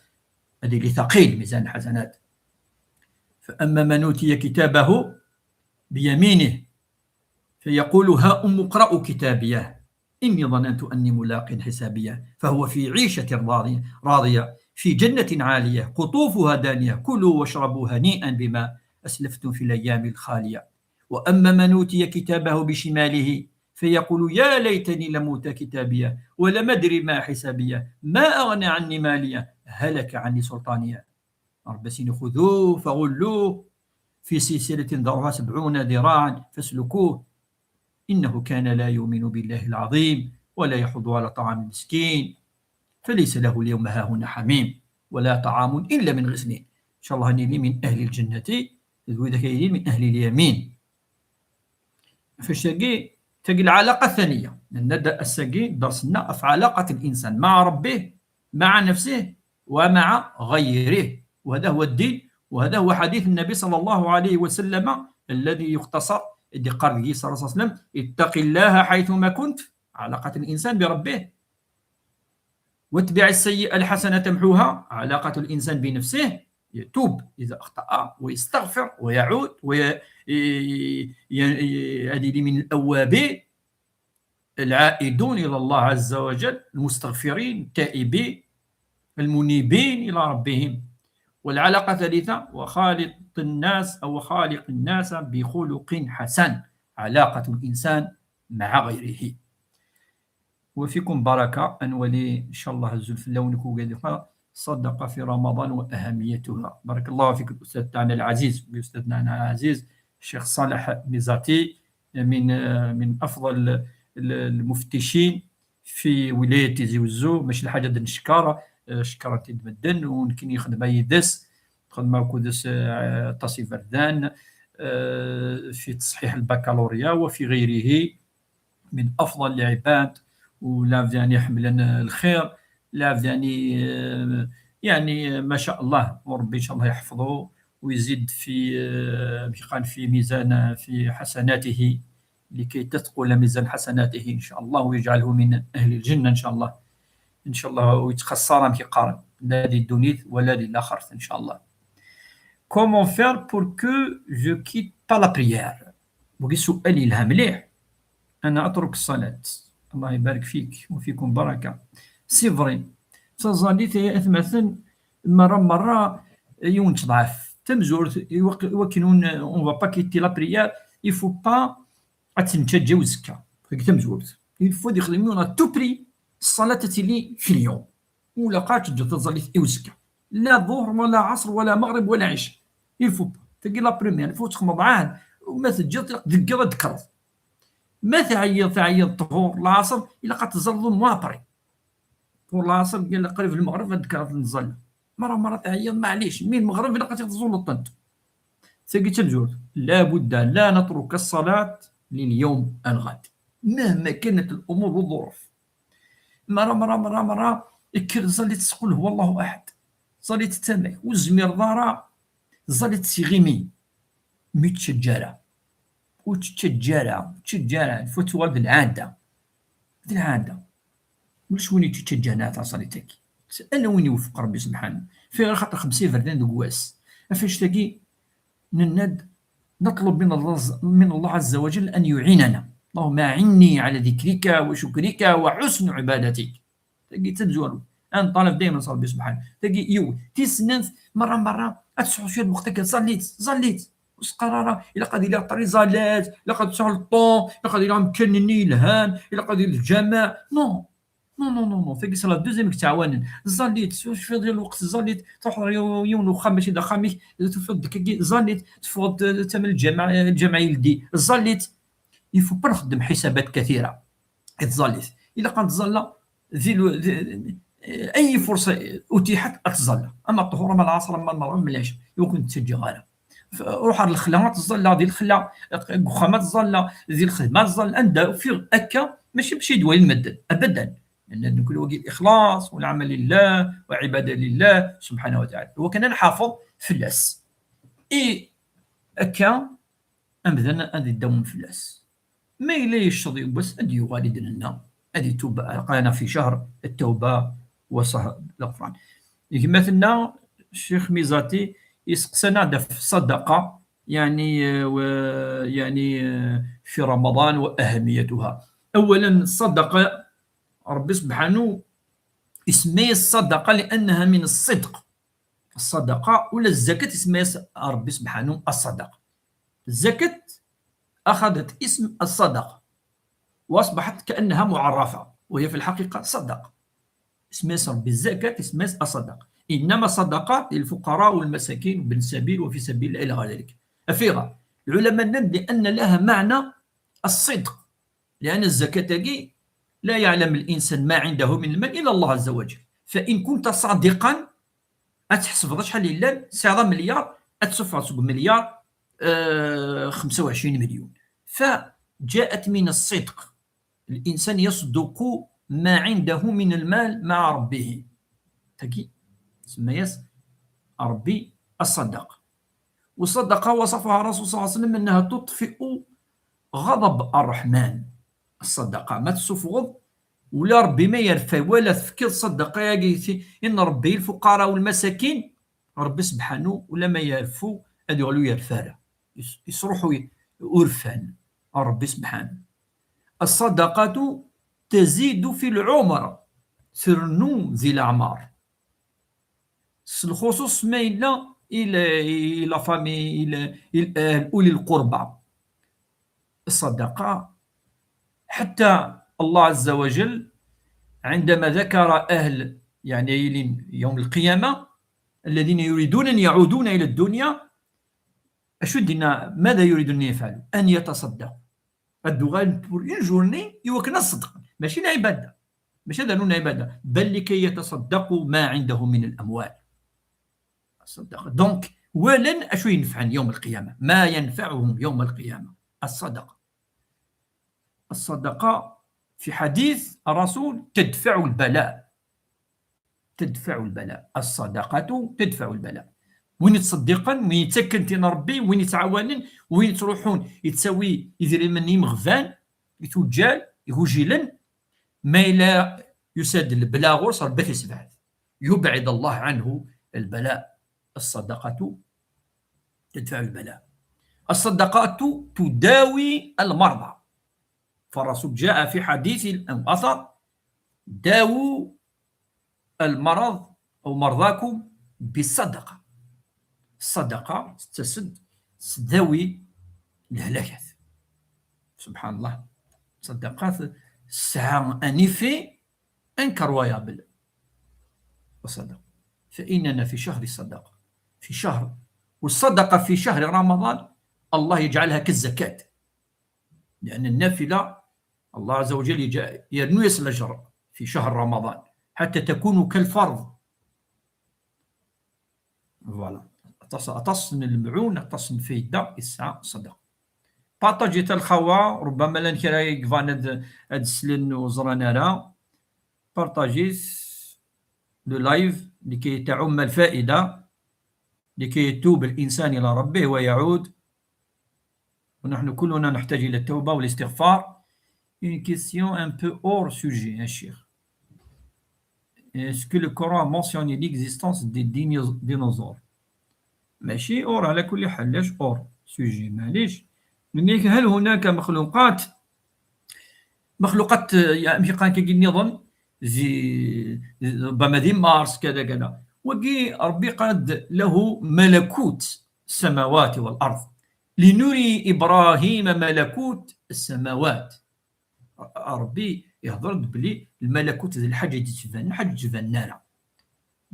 هذه اللي ثقيل ميزان الحسنات. فأما من أوتي كتابه بيمينه فيقول هاؤم اقرءوا كتابيه إني ظننت أني ملاق حسابيه فهو في عيشة راضية، راضية في جنة عالية قطوفها دانية كلوا واشربوا هنيئا بما أسلفتم في الأيام الخالية. وأما من أوتي كتابه بشماله فيقول يا ليتني لم أوت كتابيه ولم أدر ما حسابيه ما أغنى عني ماليه هلك عني سلطانيه. ربي سيني خذوه فغلوه في سلسلة ذرعها سبعون ذراعا فاسلكوه إنه كان لا يؤمن بالله العظيم ولا يحض على طعام المسكين فليس له اليوم هاهنا حميم ولا طعام إلا من غسلين. إن شاء الله نيلي من أهل الجنة، وإذا كاينين من أهل اليمين. فاش تاقي، تاقي العلاقة الثانية، لأن دا الساقي درسنا في علاقة الإنسان مع ربه، مع نفسه، ومع غيره. وهذا هو الدين، وهذا هو حديث النبي صلى الله عليه وسلم الذي يختصر، اللي قال فيه صلى الله عليه وسلم: اتق الله حيثما كنت، علاقة الإنسان بربه، واتبع السيئة الحسنة تمحوها، علاقة الإنسان بنفسه، يتوب إذا أخطأ ويستغفر ويعود وي-، ي-، ي-، ي-، هذه من الأوابين، العائدون إلى الله عز وجل، المستغفرين، التائبين، المنيبين إلى ربهم. والعلاقة الثالثة: وخالق الناس، أو خالق الناس بخلق حسن، علاقة الإنسان مع غيره. وفيكم بركة، أنولي إن شاء الله الزول في اللون كو قال لك صدق في رمضان وأهميتها. بارك الله فيك الأستاذ تاعنا العزيز، الأستاذ تاعنا العزيز الشيخ صالح ميزاتي، من، من أفضل ال-، المفتشين في ولاية تيزي وزو. ماشي الحاجة د نشكر، آه، شكرا تيد مدن، ونكني خدمة يدس، خدمة كودس، آه، طاسي فردان، آه، في تصحيح البكالوريا وفي غيره. من أفضل العباد، ولا يعني يحملن الخير، لا يعني، آه، يعني ما شاء الله، وربي إن شاء الله يحفظه ويزيد في، آه، كي قال في ميزان، في حسناته، لكي تثقل ميزان حسناته إن شاء الله، ويجعله من أهل الجنة إن شاء الله. إن شاء الله ويتخسر كي قارن، لا للدنيا ولا للآخرة إن شاء الله. Comment faire pour que je quitte pas la prière؟ وقي سؤال يلها مليح. أنا أترك الصلاة. Allah ibarek fik, wa fikum baraka. C'est vrai. Taẓallit, ay atmaten, merra, merra, yiwen teḍɛef. Tamezwarut, i wak-, i wakken ur n-, on va pas quitter la prière, il faut pas ad tt-nettaǧǧa i uzekka. Deg tamezwarut. Il faut ad yexdem yiwen à tout prix, ṣṣalat ad tili fi lyum. Ur ilaq ara ad teǧǧeḍ taẓallit i uzekka. La ḍuhr, wala ɛṣr, wala meɣrib, wala ɛica. Il faut pas. Tagi la première, il faut txedmeḍ ɛahd. Ma teǧǧiḍ, ilaq deg yiḍ ad d-tekkreḍ. Ma teɛyiḍ, teɛyiḍ ṭhur, lɛaṣer, ilaq ad teẓẓalleḍ au moins après. Pour lɛaṣer, qrib lmeɣreb, ad d-tekkreḍ ad tẓalleḍ. Merra, merra teɛyiḍ, maɛlic. Mi lmeɣreb, ilaq ad teẓẓalleḍ ṭṭent. Tagi d tamezwarut. La budda la natruka ṣṣalat lil yawm al ɣad. Mahma kanat al umur wa ḍḍuruf. Merra, merra, merra, merra, kker ẓallit s qul huwa Allahu ahad. Ẓallit d tama-k. Ur tezmireḍ ara, ẓallit s yiɣimi. Mi ur tettaǧǧa ara. Ur tettaǧǧa ara, ur tettaǧǧa ara. Lfutwa d lɛada. D lɛada. Ulac win i tt-ittaǧǧan ara taẓallit-agi. Ala win iwefeq Ṛebbi subḥanu. Fi ɣir xaṭer xemsa iberdan deg wass. Ɣef annect-agi, nenna-d, نطلب من الله، من الله عز وجل أن يعيننا. اللهم أعني على ذكرك وشكرك وحسن عبادتك. Tagi d tamezwarut. Ad neṭṭalab dayman s Ṛebbi subḥanu. Tagi yiwet. Tis snat, merra, merra, ad tesɛuḍ cwiṭ n lweqt akka, ẓallit, ẓallit. Ur s-qqar ara, ilaq ad iliɣ ṭṭri ẓallit, ilaq ad sɛuɣ le temps, ilaq ad iliɣ amkan-nni yelhan, ilaq ad iliɣ lǧameɛ. Non. Non, non, non, non. Tagi c'est la deuxième i yettɛawanen. Ẓallit, cfiḍ lweqt, ẓallit, truḥeḍ ɣer yiw-, yiwen uxxam, mačči d axxam-ik, tufiḍ-d kagi, ẓallit, teffɣeḍ, eh, tama lǧameɛ, eh, lǧameɛ yeldi, ẓallit. Il faut pas nxeddem حسابات كثيرة. I tẓallit. Ilaq ad nẓalla di lu-, di, eh, أي فرصة أتيحت ad tẓalla. Ama ṭṭhur, ama lɛaṣer, ama lmeɣreb, ama lɛica. I wakken ur tettaǧǧaḍ ara. F-, ruḥ ar lexla ad tẓalla, di lexla, deg uxxam ad tẓalla, di lxedma ad tẓalla, anda ufiɣ akka, mačči bac ad d-walin medden, abadan. Yenna-d nekkni wagi lixlaṣ, walɛamal lillah, walɛibada lillah, subḥanahu wa taɛala. Wakken ad nḥafeḍ fell-as. I akka, amdan ad idawem fell-as. Ma yella yecceḍ yiwwas, ad d-yuɣal i d-nenna, ad itub, aql-aneɣ fi cahr at-tawba wa cahr al-ɣufran. Gma-tneɣ, Ccix Mizati, yesteqsa-aneɣ-d ɣef ṣṣadaqa, يعني، آه، و-، يعني، آه، في رمضان وأهميتها. أولا، الصدقة، ربي سبحانه يسمي الصدقة لأنها من الصدق. الصدقة ولا الزكاة يسمي ربي سبحانه الصدقة. الزكاة أخذت اسم الصدقة وأصبحت كأنها معرفة، وهي في الحقيقة صدقة. اسمها ربي الزكاة، اسمها الصدقة، إنما صدقات للفقراء والمساكين وابن السبيل وفي سبيل الله إلى غير ذلك. أفيغا العلماء نن لأن لها معنى الصدق، لأن الزكاة تاكي لا يعلم الإنسان ما عنده من المال إلا الله عز وجل، فإن كنت صادقا، ad tḥesbeḍ acḥal yellan, tesɛiḍ amelyar, ad tsuffɣeḍ seg umelyar, eh, xemsa u ɛecrin مليون. فجاءت من الصدق. الإنسان يصدق ما عنده من المال مع ربه. تاكي سمياس ربي الصدق. والصدقة وصفها الرسول صلى الله عليه وسلم أنها تطفئ غضب الرحمن. الصدقة ما تسفغض ولا ربي ما يرفع ولا تفكر الصدقة يا قيتي إن ربي الفقراء والمساكين. ربي سبحانه ولا ما يعفو، هذا يغلو يرفع. يس-، يصرحوا ي-، يرفعن. ربي سبحانه. الصدقة تزيد في العمر، ترنو ذي الأعمار. الخصوص ما إلا إلى، إلى فامي، إلى، إلى أهل أولي القربى. الصدقة حتى الله عز وجل عندما ذكر أهل، يعني، يوم القيامة الذين يريدون أن يعودون إلى الدنيا، أشو دينا، ماذا يريدون أن يفعلوا؟ أن يتصدقوا. الدغال pour une journée يوكنا الصدق، ماشي العبادة، ماشي هذا نوع عبادة، بل لكي يتصدقوا ما عندهم من الأموال. الصدقة. Donc، ولن أشو ينفعن يوم القيامة، ما ينفعهم يوم القيامة. الصدقة. الصدقة في حديث الرسول تدفع البلاء. تدفع البلاء. الصدقة تدفع البلاء. وين يتصدقن، وين يتكن تين ربي، وين يتعاونن، وين تروحون يتساوي يدري من يمغفان، يتوجال، يهوجلن، ما إلا يساد البلاء غرس ربي يسبحث. يبعد الله عنه البلاء. الصدقة تدفع البلاء. الصدقة تداوي المرضى. فالرسول جاء في حديث أو أثر: داووا المرض أو مرضاكم بالصدقة. الصدقة تسد، تداوي الهلاكات. سبحان الله، الصدقة تسعى un effet incroyable. وصدق، فإننا في شهر الصدقة، في شهر، والصدقة في شهر رمضان الله يجعلها كالزكاة، لأن النافلة الله عز وجل يجا-، يرنو يس الأجر في شهر رمضان حتى تكون كالفرض. Voilà. Aṭas, aṭas n lemɛun, aṭas n lfayda i tesɛa ṣṣadaqa. Partager-t a lxawa, ربما llan kra i yebɣan ad, ad slen ur ẓran ara. Partager-t le live لكي تعم الفائدة، لكي يتوب الإنسان إلى ربه ويعود. ونحن كلنا نحتاج إلى التوبة والاستغفار. Une question un peu hors sujet, يا شيخ. Est-ce que le Coran a mentionné l'existence des dino-, dinosaures? ماشي hors، على كل حال، لاش hors sujet، معليش. Mais هل هناك مخلوقات، مخلوقات، يا أمي، قال كي نظن زي، ربما ذي مارس، كذا كذا. وكي ربي قاد له ملكوت السماوات والأرض، لنري إبراهيم ملكوت السماوات. ربي يهضر بلي الملكوت ذي الحاجة دي تبان، حاجة تبان نارا.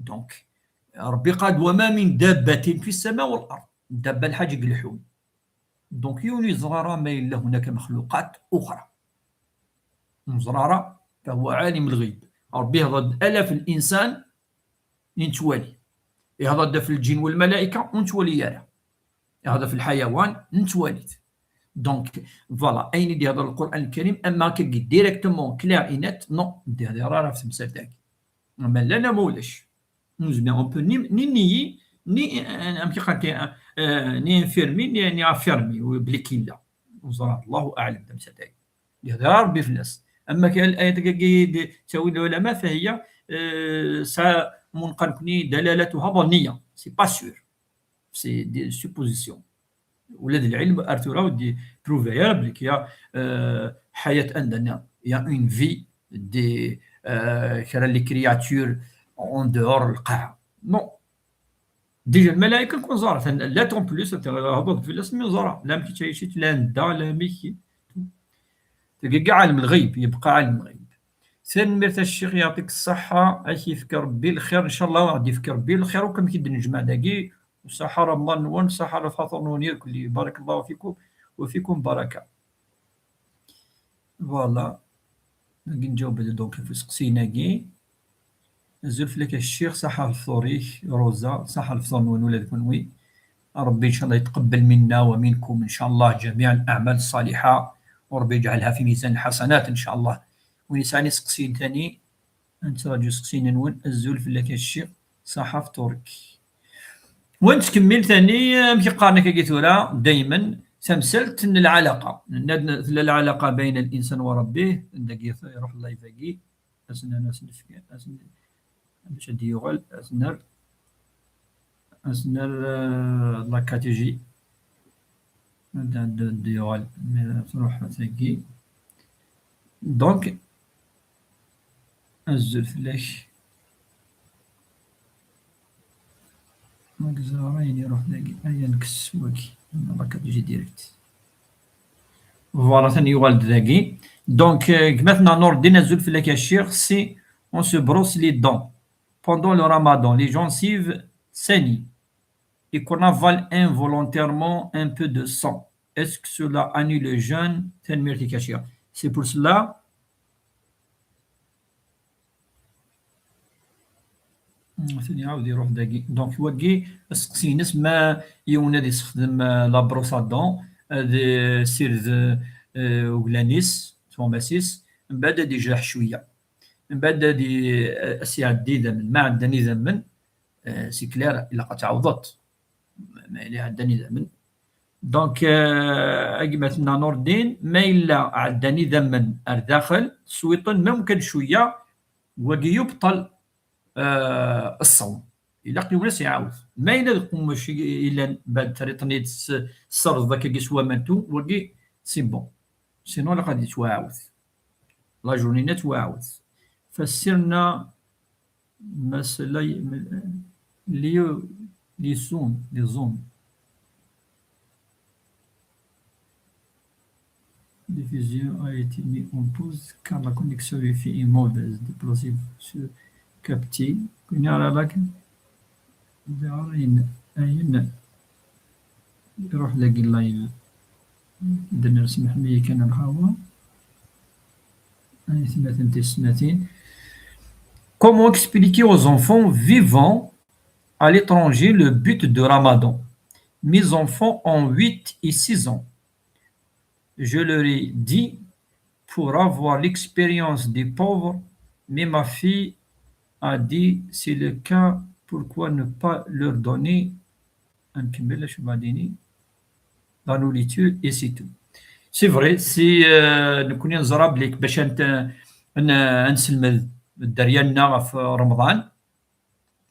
Donc ربي قال: وما من دابة في السماء والأرض. دابة الحاجة يلحون. Donc يوني زرارة ما إلا هناك مخلوقات أخرى. زرارة فهو عالم الغيب. ربي يهضر آلاف الإنسان نتوالي. يهضر في الجن والملائكة ونتوالي يارا. يهضر في الحيوان نتواليت. Donc voilà، أين يهضر القرآن الكريم؟ أما كي directement clair et net، non، دي هذه راه في تمثال تاعك. أما لا، لا، ما ولاش. نزمع، on peut ni, ni nier, ni, آه، أم كي قالت، آه، ni infirmer, ni, ni affirmer، بلي كاين لا. وزرع الله أعلم تمثال تاعك. يهضر ربي في الناس. أما كاين الآية تاكي دي تاويل العلماء، فهي، آه، سا-، منقلبني دلالتها ظنية. C'est pas sûr. C'est des suppositions. ولاد العلم أرثورا ودي بروفيا بلي كيا، آه، حياة عندنا. Il y a une vie des، آه، كرا les créatures en dehors القاعة. Non. Déjà الملائكة نكون زارت، لا تون بلوس، هضرت في الاسم زارة، لا مكي تعيشي، لا ندا، لا مكي. تلقى كاع عالم الغيب، يبقى عالم الغيب. Tanemmirt a ccix, يعطيك الصحة, ad k-yefk Rebbi lxir, ncallah ad yefk Rebbi lxir, akk amek i d-nejmeɛ dagi, u ṣaḥa Remḍan-nwen, ṣaḥa lfaṭur-nwen irkelli, بارك الله فيكم وفيكم بركة. Voilà. Nagi nǧaweb-d donc ɣef useqsi-nagi. Azul fell-ak a ccix, ṣaḥa lefṭur-ik, Rosa, ṣaḥa lefṭur-nwen ula d kenwi. Rebbi ncallah yetqebbel minna wa minkum ncallah ǧamiɛ al-aɛmal ṣṣaliḥa, u Rebbi yeǧɛelha fi mizan lḥasanat ncallah. Win yesɛan iseqsiyen tani, ad nettṛaǧu iseqsiyen-nwen. Azul fell-ak a ccix, ṣaḥa fṭur-ik. Wa nettkemmil tani, amek i qqaren akkagi tura, daymen, tamsalt n lɛalaqa. Nenna-d tella lɛalaqa bayna l-insan wa Rebbi, dagi iruḥ live-agi, ad s-, ad s-nefk, ad s-, bac ad d-yuɣal, ad s-nerr, ad s-nerr, euh, la K T G. Ad d-, ad d-yuɣal, mi tṛuḥ tagi. Donc, azul fell-ak. Ma yeẓra ayen iruḥ dagi, aya nekkes wagi. La K T G direct. Voilà, tani yuɣal-d dagi. Donc, euh, gma-tneɣ Nordin, azul fell-ak a ccix, si on se brosse les dents pendant le ramadan, les gencives saignent et qu'on avale involontairement un peu de sang, est-ce que cela annule le jeûne? Tanemmirt-ik a ccix. C'est pour cela. Hmm, tani iɛawed iruḥ dagi. Donc, wagi, asteqsi-ines, ma yiwen ad yessexdem, euh, la brosse à dents, ad, euh, yessired, euh, uglan-is, tuɣmas-is, mbeɛd ad yejreḥ cwiya. Mbeɛd ad y-, ad s-iɛeddi idammen. Ma ɛeddan idammen, euh, c'est clair, ilaq ad tɛawdeḍ. Ma yella ɛeddan idammen. Donc, euh, a gma-tneɣ Nordin, ma yella ɛeddan idammen ar daxel, swiṭen, même kan cwiya, wagi yebṭel, euh, ṣṣawm. Ilaq yiwen ad s-iɛawed. Ma yella d qummec i, i yellan, mbeɛd terriḍ-ten-id s-, tesserdeḍ akkagi s waman tu, wagi, c'est bon. Sinon, ilaq ad yettwaɛawed. La journée-nni ad twaɛawed. Fassirna, meslay, les, les zones, les zones. Diffusion a été mis en pause car la connexion Wi-Fi est mauvaise. Déplacez-vous sur capti. Kuni ara lak. Ayen, ayen. Iruḥ dagi live. Dners Mḥemmi kan lhawa. Ay atmaten tisetmatin. Comment expliquer aux enfants vivant à l'étranger le but de Ramadan? Mes enfants ont huit et six ans. Je leur ai dit pour avoir l'expérience des pauvres, mais ma fille a dit, c'est le cas, pourquoi ne pas leur donner un la nourriture et c'est tout. C'est vrai, si euh, nekkni neẓra belli bac ad n-, ad n-, ad nesselmed dderya-nneɣ ɣef Remḍan,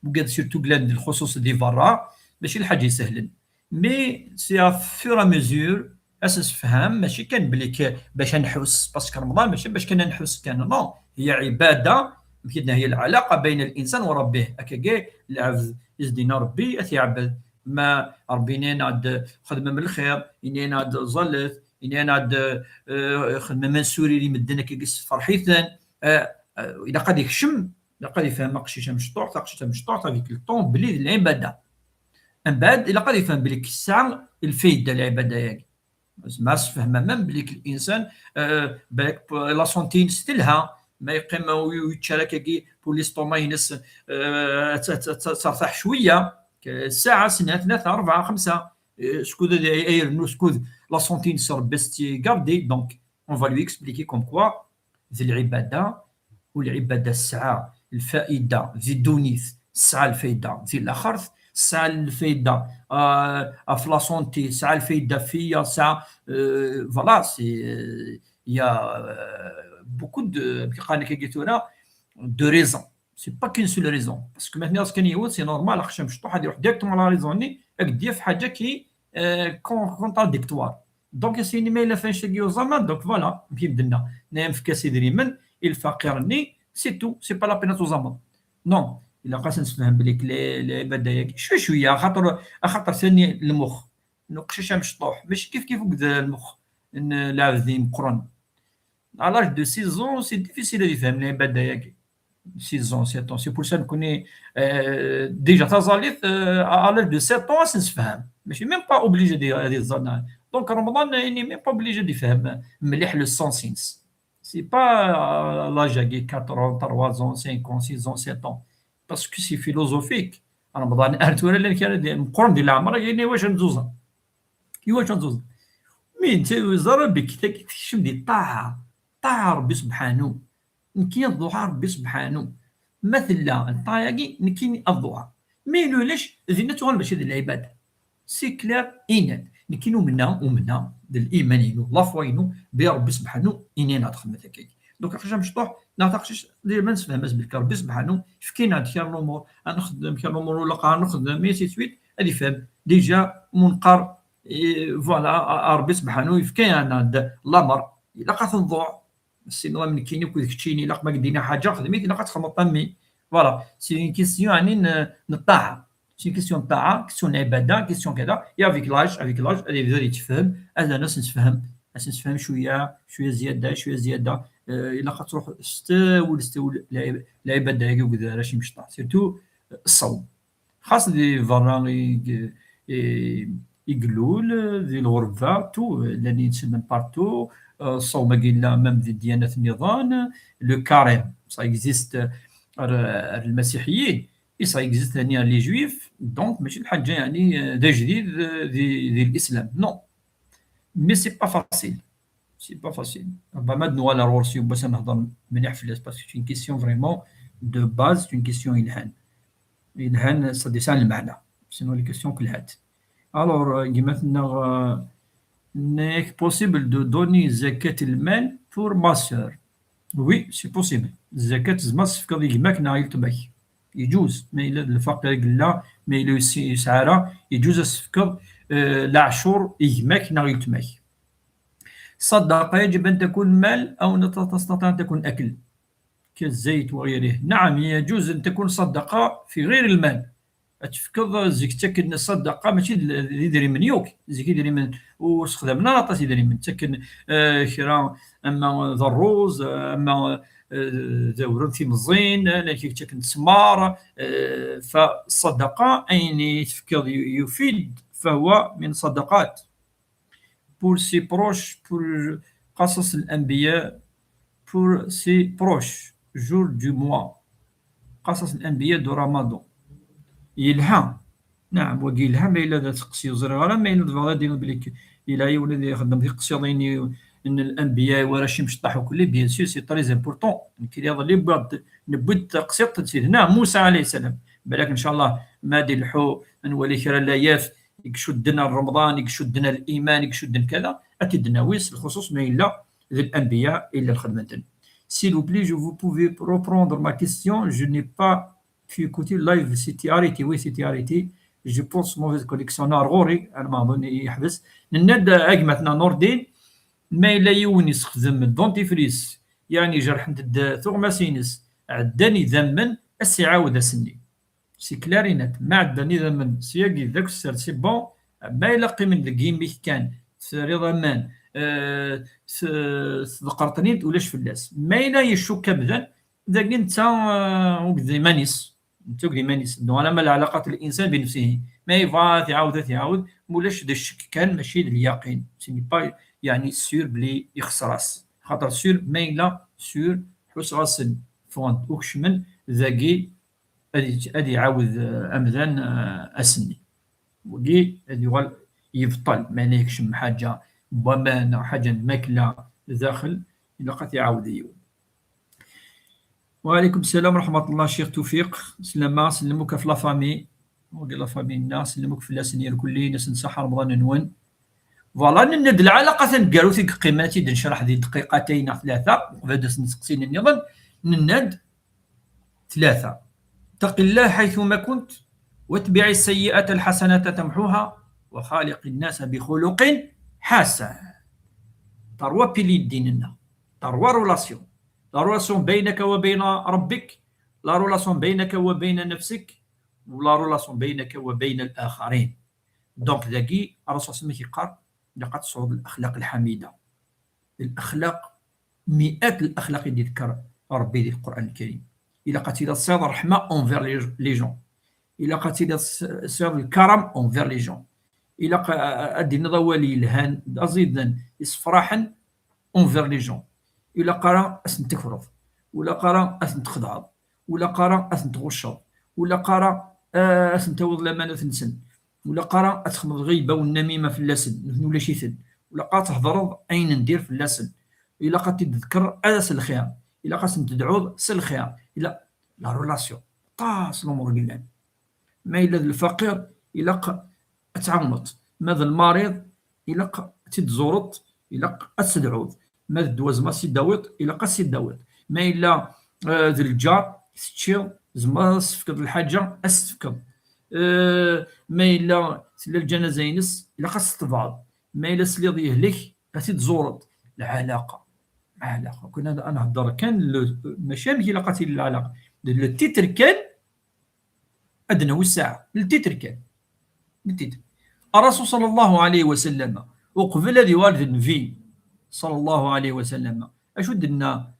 wigad surtout llan di lxuṣuṣ di berra, mačči lḥaǧa isehlen. Mais c'est à fur et à mesure, ad s-nessefham, mačči kan belli k-, bac ad nḥus, parce que Remḍan mačči bac kan ad nḥus kan, non, هي عبادة, كيدنا هي العلاقة بين الإنسان وربه. Akkagi, lɛebd i s-d-yenna Rebbi, ad t-iɛebbed. Ma Rebbi yenna-aɣ-d xedmem lxir, yenna-aɣ-d ẓallet, yenna-aɣ-d, eh, xedmem ad nessurir i medden, akkagi sferḥ-iten. Eh, eh, ilaq ad ikcem, ilaq ad ifhem aqcic amecṭuḥ, taqcict amecṭuḥt, avec le temps, belli d lɛibada. Mbeɛd, ilaq ad ifhem belli tesɛa lfayda lɛibada-agi. Zma sfehmem belli k-, l'insan, eh, balak p-, la santé-ines telha, ma yeqqim ur, ur yečči ara akkagi pour l'estomac-ines, eh, ad t-, ad t-, ad tertaḥ cwiya, k-, ssaɛa, snat, tlata, rebɛa, xemsa, eh, skud ad ay, ay rennu, skud la santé-ines Rebbi s-tt-igardi, donc on va lui expliquer comme quoi d lɛibada, u lɛibada tesɛa lfayda di ddunit, tesɛa lfayda di laxert, tesɛa lfayda, euh, ɣef la santé, tesɛa lfayda fell-i, tesɛa, euh, voilà, c'est, euh, il y a, euh, beaucoup de, amek qqaren akka tura, de raisons. C'est pas qu'une seule raison. Parce que maintenant, ce qu'il y a, c'est normal, aqcic amecṭuḥ ad iruḥ directement la raison-nni, ad d-yaf ḥaǧa qui, euh, con-, contradictoire. Donc, c'est une mail fin chegi uẓaman, donc voilà, amek i m-d-nna. Nefka-as idrimen i lfaqir-nni, c'est tout, c'est pas la peine ad tuẓameḍ. Non, ilaq ad s-nessefhem belli k-, le-, lɛibada-agi, cwi cwiya, axaṭer, axaṭer sani lmux n uqcic amecṭuḥ, mačči kif kif akked lmux n lɛebd imeqqren. À l'âge de six ans, c'est difficile ad ifhem lɛibada-agi. Six ans, sept ans. C'est pour ça nekkni, euh, déjà taẓallit, euh, à, à l'âge de sept ans, ad s-nessefhem. Mačči même pas obligé di, di ẓẓan. Donc, Remḍan, il n'est même pas obligé ad ifhem mliḥ le sens-ines. C'est pas, euh, l'âge-agi, quatre ans, trois ans, cinq ans, six ans, sept ans. Parce que c'est philosophique. Remḍan, ar tura llan kra di, meqqren di leɛmer, yenna iwacu ad nzuẓen. Iwacu ad nzuẓen. Mi netta yeẓra belli tagi tekcem di ṭṭaɛa. Ṭṭaɛa Rebbi sebḥanu. Nekki ad ḍuɛeɣ Rebbi sebḥanu. Ma tella ṭṭaɛa-agi, nekkini ad ḍuɛeɣ. Mi ulac, dinna tuɣal mačči d lɛibada. C'est clair et net. Nekkini umneɣ, umneɣ, d liman-inu, la foi-inu, bi Rebbi sebḥanu, ini-aɣ-d xedmet akkagi. Donc, aqcic amecṭuḥ, neɣ taqcict, dima nessefhem-as belli Rebbi sebḥanu, yefka-aɣ-d kra n lumuṛ, ad nexdem kra n lumuṛ, ur ilaq ara nexdem, et ainsi de suite, ad ifhem. Déjà, mu neqqar, eh, voilà, a, a Rebbi sebḥanu, yefka-aɣ-d lameṛ, ilaq ad t-nḍuɛ. Sinon, am nekkini akked keččini, ilaq ma k-d-iniɣ ḥaǧa, xdem-it, ilaq ad txedmeḍ am mmi. Voilà, c'est une question, ɛni, n, n ṭṭaɛa. C'est une question n ṭṭaɛa, question n lɛibada, question kada. Et avec l'âge, avec l'âge, ad yebda ad yettefhem, ad as-nessefhem, ad as-nessefhem cwiya, cwiya zzyada, cwiya zzyada. Eh, ilaq ad truḥ s ttawil, s ttawil, lɛib-, lɛibada-agi akked arrac imecṭaḥ. Surtout, eh, ṣṣawm. Xas di berra i, i, i ilul, di lɣerba, tout, llan yettsellmen partout, euh, ṣṣawm-agi yella même di dyanat nniḍen, le carême, ça existe ar, ar lmasiḥiyin, et ça existe ثاني ar les juifs, donc mačči d lḥaǧa, yeɛni, euh, d ajdid, euh, di, di l'islam, non. Mais c'est pas facile. C'est pas facile. Rebama ad nuɣal ar ɣur-s yiwwas ad nehder mliḥ fell-as, parce que c'est une question vraiment de base, c'est une question yelhan. Yelhan, ça descend lmeɛna. Sinon, les questions lhant. Alors, euh, gma-tneɣ, euh, n'est-ce possible de donner zakat lmal pour ma sœur? Oui, c'est possible. Zakat, tzemreḍ ad s-tefkeḍ i gma-k neɣ i weltma-k. Yeǧuz, ma yella d lfaqir i yella, ma yella ur yesɛi ara, yeǧuz ad s-tefkeḍ, euh, leɛcur i gma-k neɣ i weltma-k. الصدقة يجب أن تكون مال أو تستطيع أن تكون أكل كالزيت وغيره. نعم، يجوز أن تكون صدقة في غير المال. Ad tefkeḍ zik ttaken ṣṣadaqa, mačči d, d idrimen yakk. Zik idrimen ur sexdamen ara aṭas idrimen. Ttaken, eh, kra, ama d ṛṛuz, ama, eh, d awren timẓin, eh, ttaken ttmer, eh, fa ṣṣadaqa, ayen i tefkeḍ yu-, yufid, فهو من صدقات. Pour ses proches, pour قصص الأنبياء, pour ses proches, jour du mois, قصص الأنبياء de Ramadan. Yelha. Naɛam, wagi yelha, ma yella d aseqsi ur ẓriɣ ara, ma yella tebɣiḍ ad d-tiniḍ belli k-, yelha yiwen ad ixeddem tiqsiḍin i, n الأنبياء, warrac imecṭaḥ ukelli, bien sûr, c'est très important. Nekk iḍelli wwiɣ-d, newwi-d taqsiṭ n Sidna Musa alayhi ssalam. Balak, ncallah, ma ad ilḥu, ad nwali kra n layat, i icudden ar Remḍan, i icudden ar liman, i icudden kada, ad t-id-nawi s lxuṣuṣ ma yella d l'anbiya i llan xedmen-ten. S'il vous plaît, je vous pouvez reprendre ma question, je n'ai pas pu écouter live, c'était arrêté, oui, c'était arrêté. Je pense mauvaise connexion, ar ɣur-i, ar ma aḍun yeḥbes. Nenna-d, a gma-tneɣ Nurdin, ma yella yiwen yessexdem dentifrice, yeɛni jerḥent-d tuɣmas-ines, ɛeddan idammen, ad s-iɛawed ass-nni. C'est clair et net. Ma ɛeddan idammen, s yagi d akessar, c'est bon. Ma yella qqimen deg yimi-k kan, terriḍ aman, eh, s-, tḍeqqreḍ-ten-id, ulac fell-as. Ma yella icukk amdan, dagi netta, eh, uged iman-is. Netta uged iman-is. Donc, alamma العلاقة الإنسان بنفسه. Ma yebɣa ad t-iɛawed, ad t-iɛawed. Ma ulac d ccek kan, mačči d lyaqin. Ce n'est pas, yeɛni, sûr belli ixṣer-as. Xaṭer sûr, ma yella sûr, ḥusseɣ-asen ffɣen-d, ukecmen, dagi ad ic-, ad iɛawed, eh, amdan, eh, ass-nni. Wagi ad yuɣal yebṭel, ma yella yekcem ḥaǧa n waman neɣ ḥaǧa n lmakla daxel, ilaq ad t-iɛawed yiwen. وعليكم السلام ورحمة الله شيخ توفيق. سلامة، سلموك في la famille. وقال la famille-nneɣ, سلموك في الناس كلين، نصح رمضان نون. Voilà, nenna-d lɛalaqa taneggarut i yeqqimen, ad tt-id-necreḥ di dqiqatayn neɣ tlata, uqbel ad d-asen iseqsiyen nniḍen, nenna-d tlata. اتق الله حيثما كنت، واتبع السيئة الحسنة تمحها، وخالق الناس بخلق حسن. Trois piliers n ddin-nneɣ. Trois relations. La relation بينك وبين ربك، la relation بينك وبين نفسك، و la relation بينك وبين الآخرين. Donc, dagi, الرسول صلى الله عليه وسلم كيقال، ilaq ad tesɛuḍ الأخلاق الحميدة. الأخلاق، مئات الأخلاق اللي ذكر ربي في القرآن الكريم. Ilaq ad tiliḍ tesɛiḍ الرحمة envers les، les gens. Ilaq ad tiliḍ tesɛiḍ الكرم envers les gens. Ilaq a-، a-، ad d-tiniḍ awal yelhan, d aẓidan, yessefraḥen envers les gens. Ilaq ara ad sen-tekfreḍ. Ilaq ara ad sen-txedɛeḍ. Ilaq ara ad ten-tɣucceḍ, ilaq ara, ah, ad ten-tawiḍ lamanat-nsen, ilaq ara ad txedmeḍ lɣiba u nnamima fell-asen, nutni ulac-iten, ilaq ad thedreḍ ayen n dir fell-asen, ilaq ad t-id-tḍekkreḍ ala s lxir, ilaq ad sen-tedɛuḍ s lxir, ilaq la relation, aṭas lumuṛ i yellan. Ma yella d lfaqir, ilaq ad tɛawneḍ, ma d lmariḍ, ilaq ad t-id-tẓureḍ, ilaq ad tedɛuḍ. Ma d ddwa tzemreḍ ad s-id-tawiḍ, ilaq ad s-id-tawiḍ. Ma yella, eh, d lǧar, teččiḍ, tzemreḍ ad s-tefkeḍ lḥaǧa, ad s-tefkeḍ. Eh, ma yella tella lǧanaza-ines, ilaq ad s-tebɛeḍ. Ma yella tesliḍ yehlek, ad t-id-tẓureḍ. Lɛalaqa. Lɛalaqa. Kunna ad nhedder kan le-, mačči amek ilaq ad tili lɛalaqa. D le titre kan, ad d-nawi ssaɛa. Le titre kan. Le titre. الرسول صلى الله عليه وسلم, uqbel ad yuɣal d nnbi, صلى الله عليه وسلم, acu d-tenna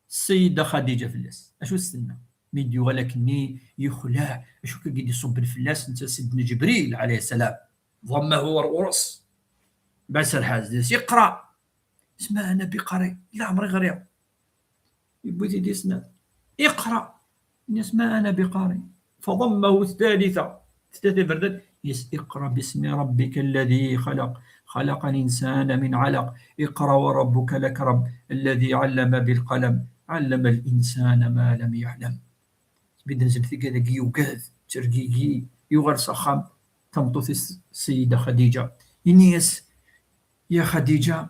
Ssida Xadiǧa fell-as? Acu s-tenna? Mi d-yuɣal akkenni, yexleɛ, acu akka i d-iṣubben fell-as, netta Sidna Ǧebril, عليه السلام. ضمه ɣer ɣur-s. Bas rḥaz, d-as, اقرأ. اسمع أنا بقارئ. لا عمري غريغ. Yewwi-t-id yes-, اقرأ. Yes, ما أنا بقارئ. فضمه الثالثة. Tlata iberdan. Yes, اقرأ باسم ربك الذي خلق. خلق الإنسان من علق. اقرأ وربك الأكرم. الذي علم بالقلم. علم الإنسان ما لم يعلم. Bidden zem tigad-agi yugad, ttergigi, yuɣal s axxam, tameṭṭut-is Ssida Xadiǧa. Ini-as, يا خديجة،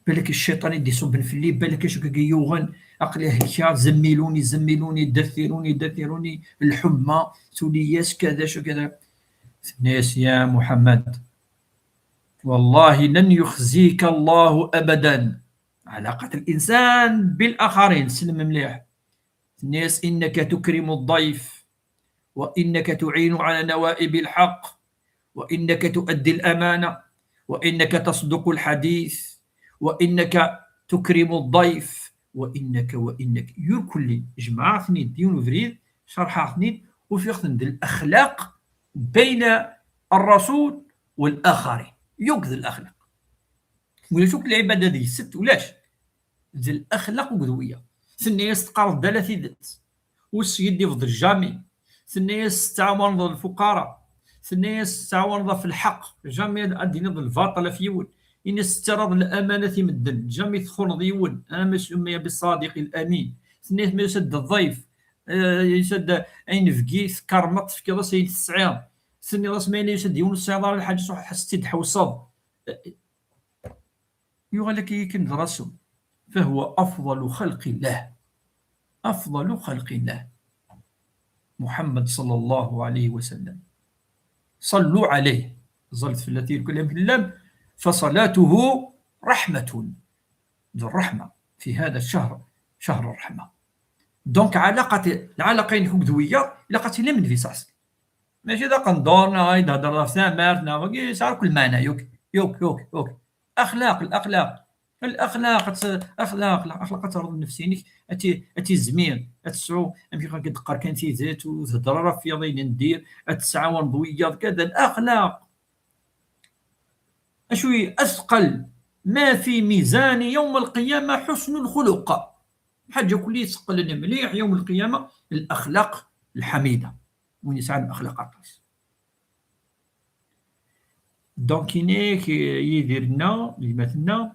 بالك الشيطان يدي يصب في الليل، بالك شو كي يوغن، عقلي هكا، زملوني، زملوني، دثروني، دثروني، الحمى، تولياس، كذا، شو كذا. Tenna-yas, يا محمد، والله لن يخزيك الله أبدا. علاقة الإنسان بالآخرين، سلم مليح. الناس: إنك تكرم الضيف، وإنك تعين على نوائب الحق، وإنك تؤدي الأمانة، وإنك تصدق الحديث، وإنك تكرم الضيف، وإنك، وإنك. يور كلي جمعة اثنين ديون فريد شرحة اثنين وفي اثنين الأخلاق بين الرسول والآخرين. يوك ذي الأخلاق. ولا شوك العبادة ذي ست ولاش. ذي الأخلاق وقدوية. ثنية استقرض دالة ثيدت. والسيد يفضل جامي. Tenna-yas tettɛawaneḍ lfuqara, tenna-yas tettɛawaneḍ ɣef lḥeqq, jamais ad d-tiniḍ lbaṭel ɣef yiwen. Ini-as tettaraḍ lamaɛna i medden, jamais txuneḍ yiwen, ama s-, ma بالصادق الأمين. Tenna-yas ma yusa-d ḍḍayf, eh, yusa-d ayen bɣi, tkarmeḍ, tefkiḍ-as ayen tesɛiḍ. Tenniḍ-as ma yella yusa-d yiwen ur tesɛiḍ ara lḥaǧa, truḥ ad s-tt-id-tḥewṣeḍ. Yuɣal akka yakan d rasul. فهو أفضل خلق الله. أفضل خلق الله. محمد صلى الله عليه وسلم. صلوا عليه. Ẓallet fell-as, tirkul am fell-am. فصلاته رحمة. ذو الرحمة. في هذا الشهر، شهر الرحمة. Donc, ɛalaqa-, lɛalaqa-inek akked wiyaḍ, ilaq ad tili am Nnbi صلى الله عليه وسلم. Mačči d aqendur, neɣ ad yehder ɣef tamart, neɣ wagi yesɛa akk lmeɛna, يوك، يوك، يوك، يوك. أخلاق، الأخلاق. الأخلاق، أت-، أخلاق، الأخلاق ad terreḍ nnefs-inek, ad ti-, ad tizmir, ad tesɛu, amek i ɣ-d-teqqar kan tidet, ur thedder ara ɣef wiyaḍ ayen n dir, ad tesɛawaneḍ wiyaḍ, كذا، الأخلاق. Acu i أثقل ما في ميزان يوم القيامة؟ حسن الخلق. Ḥaǧa akk i iseqqlen mliḥ يوم القيامة, الأخلاق الحميدة. Win yesɛan axlaq aṭas. Donc, inek, eh, Yidir-nneɣ, gma-tneɣ,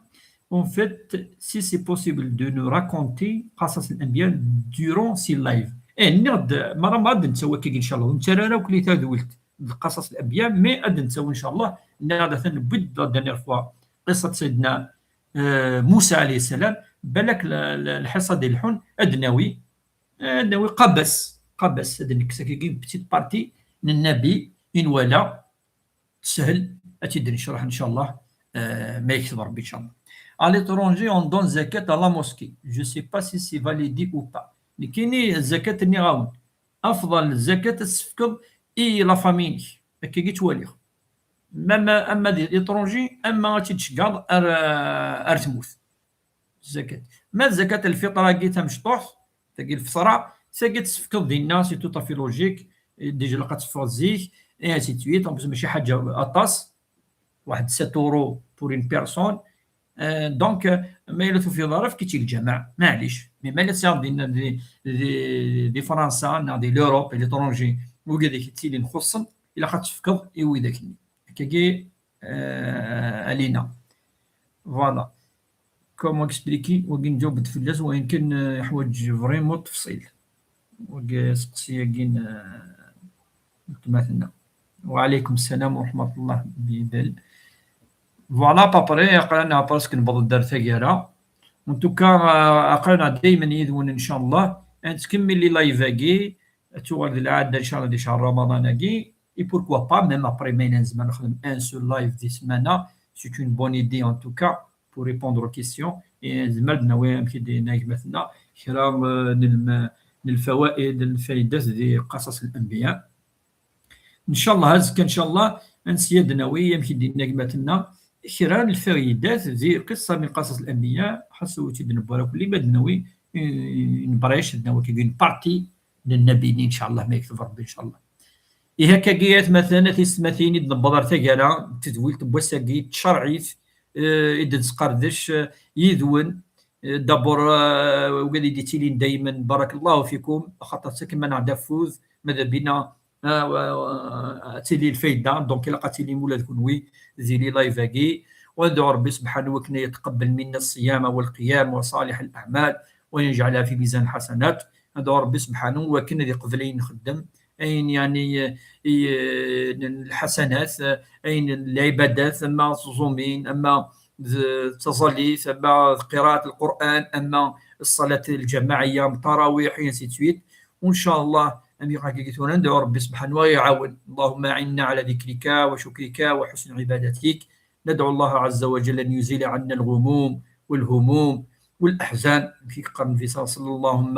en fait, si c'est possible de nous raconter قصص الأنبياء durant ces lives. Eh, nniɣ-d, mara ma ad nettawi akkagi, ncallah, ur nettarra ara akk tadwilt d قصص الأنبياء, mais ad nettawi, ncallah, nniɣ-d atan newwi-d la dernière fois قصة سيدنا, eh, Musa عليه السلام, balak l-, l-, lḥiṣ ad ileḥḥun, ad nawi, ad nawi qabas, qabas, ad nekkes akkagi une petite partie n nnabi i nwala, teshel, ad tt-id-necreḥ, ncallah, eh, ma yekteb Rebbi, ncallah. À l'étranger, on donne zakat à la mosquée. Je sais pas si c'est validé ou pas. Nekkini, zakat nniɣ-awen, afḍal zakat ad s-tefkeḍ i la famille-inek. Akkagi ttwaliɣ. Ma, ma, ama di l'étranger, ama ad tt-id-tceggeḍ ar, ar tmurt. Zakat. Ma d zakat lfiṭra-agi tamecṭuḥt, tagi lfeṭra, tagi ad tt-tefkeḍ dinna, c'est tout à fait logique. Déjà ilaq ad teffeɣ zik, et ainsi de suite. En plus, mačči ḥaǧa aṭas, واحد sept euros pour une personne. Euh, donc, euh, ma yella tufiḍ ara, efk-itt i lǧameɛ, maɛlic. Mais ma yella tesɛiḍ dinna di, di, di Fransa, neɣ di l'Europe, à l'étranger, wigad i k-yettilin xuṣṣen, ilaq ad tefkeḍ i widak-nni. Akkagi, euh, Alina. Voilà. Comment expliquer, wagi nǧaweb-d fell-as, wayen kan, euh, yeḥwaǧ vraiment tefṣil. Wagi aseqsi-agi n, euh, weltma-tneɣ. وعليكم السلام ورحمة الله, Bibel. Voilà, à peu près, aql-aneɣ presque newweḍ-d ar taggara. En tout cas, euh, aql-aneɣ daymen yid-wen, ncallah. Ad nettkemmil les lives-agi, ad tuɣal d lɛada, ncallah, di ccher Ramadan-agi. Et pourquoi pas, même après, ma yella nezmer nexdem un seul live di ssmana, c'est une bonne idée en tout cas, pour répondre aux questions. Et nezmer ad nawi, amek i d-yenna gma-tneɣ, kra, euh, n lm-, n lfawaid, n lfaydat di qasas n lanbiya. Ncallah, azekka, ncallah, ad nesya ad nawi, amek i d-yenna gma-tneɣ, kra n lfaydat di qissa min qasas n lanbiya, ḥaca ur tt-id-newwi ara kulli, ma ad nawi, euh, une brèche, ad nawi une partie n nnabi-nni, ncallah, ma yekteb Rebbi, ncallah. Ihi akkagi, atmaten, a tisetmatin, i d-newweḍ ar taggara n tedwilt n wass-agi, tcerɛit, eh, i d-nesqerdec, eh, yid-wen. Eh, d'abord, eh, wigad i d-yettilin daymen, barakallahu fikum, axaṭer ttakem-aneɣ-d afud, mada bina, eh, eh, ad tili lfayda, donc ilaq ad tilim ula d kunwi di les lives-agi. Wa ad Rebbi subḥanahu wa taɛala yetqabbal minna ṣṣiyam wal qiyam wa ṣalih al-aɛmal, wa yejɛalha fi mizan ḥasanat. Ad Rebbi subḥanahu wa taɛala ad yeqbel ayen nxeddem, ayen, yeɛni, i, n lḥasanat, ayen n lɛibadat, ama d tẓumin, ama d taẓallit, ama d qiraat Lqur'an, ama ṣṣalat lǧamaɛiyya, tarawiḥ, et ainsi de suite. Wa ncallah, am i ɣ-agi tura, ndɛu Rebbi subḥanahu wa taɛala ad ɣ-iɛawen. اللهم أعنا على ذكرك وشكرك وحسن عبادتك. ندعو الله عز وجل أن يزيل عنا الغموم والهموم والأحزان. كي قال النبي صلى الله عليه وسلم: اللهم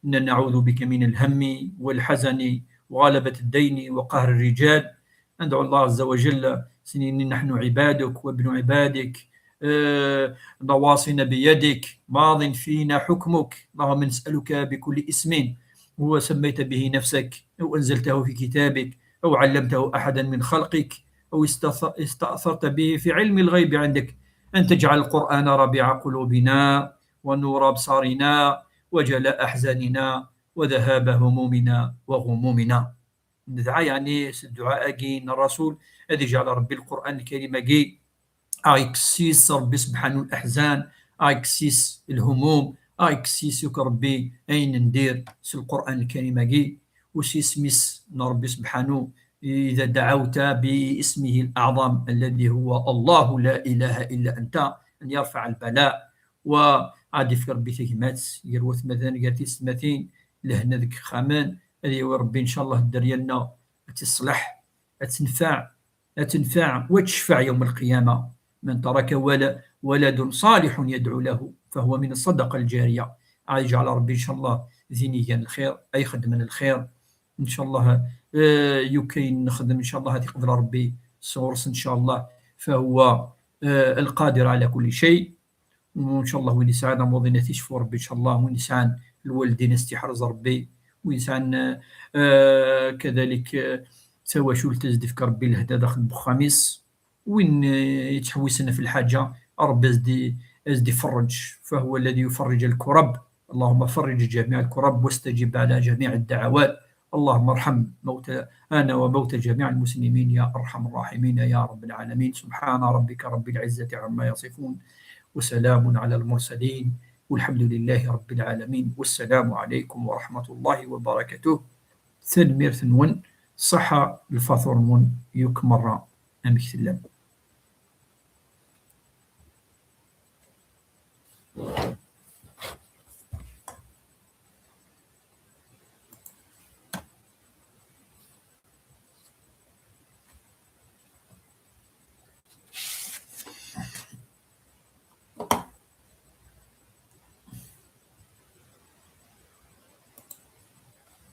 إنا نعوذ بك من الهم والحزن وغلبة الدين وقهر الرجال. ندعو الله عز وجل، سنين نحن عبادك وابن عبادك، آه، نواصينا بيدك، ماض فينا حكمك. اللهم نسألك بكل اسم هو سميت به نفسك أو أنزلته في كتابك أو علمته أحدا من خلقك أو استأثرت به في علم الغيب عندك أن تجعل القرآن ربيع قلوبنا ونور أبصارنا وجلاء أحزاننا وذهاب همومنا وغمومنا. Nedɛa, yeɛni, s dduɛa-agi n Rasul, ad iǧɛel Ṛebbi Lqur'an Lkarim-agi a ɣ-ikkes s-yes Ṛebbi sebḥanu leḥzan, a ɣ-ikkes s-yes lhumum, a ɣ-ikkes s-yes akk Ṛebbi ayen n dir s Lqur'an Lkarim-agi, u s yisem-is n Ṛebbi sebḥanu: إذا دعوت باسمه الأعظم الذي هو الله لا إله إلا أنت أن يرفع البلاء, wa ad ifk Ṛebbi tagmat gar watmaten, gar tiyessetmatin, lehna deg yexxamen, ad yawi Ṛebbi ncallah dderya-nneɣ ad tiṣleḥ, ad tenfeɛ, ad tenfeɛ, wa tecfeɛ yawm lqiyama. من ترك ول-, ولد صالح يدعو له فهو من الصدقة الجارية. A ɣ-iǧɛel Ṛebbi ncallah d inigan n lxir, ay ixeddmen lxir. Ncallah, eh, yakk ayen nexdem ncallah ad iqbel Ṛebbi sɣur-s ncallah. فهو, eh, القادر على كل شيء. Ncallah win yesɛan amuḍin ad t-icfu Ṛebbi ncallah, win yesɛan lwaldin ad s-t-iḥrez Ṛebbi, win yesɛan, eh, kadalik, eh, tawacult ad s-d-ifk Ṛebbi lehna daxel n wexxam-is, win, eh, yettḥewwisen ɣef lḥaǧa Ṛebbi ad s-d-, ad s-d-iferreǧ, فهو الذي يفرج الكرب. اللهم فرج جميع الكرب واستجب على جميع الدعوات. اللهم ارحم موتانا وموتى جميع المسلمين يا أرحم الراحمين يا رب العالمين. سبحان ربك رب العزة عما يصفون وسلام على المرسلين والحمد لله رب العالمين. والسلام عليكم ورحمة الله وبركاته. Tanemmirt-nwen, ṣaḥa lfaṭur-nwen yakk merra. Amek tellam?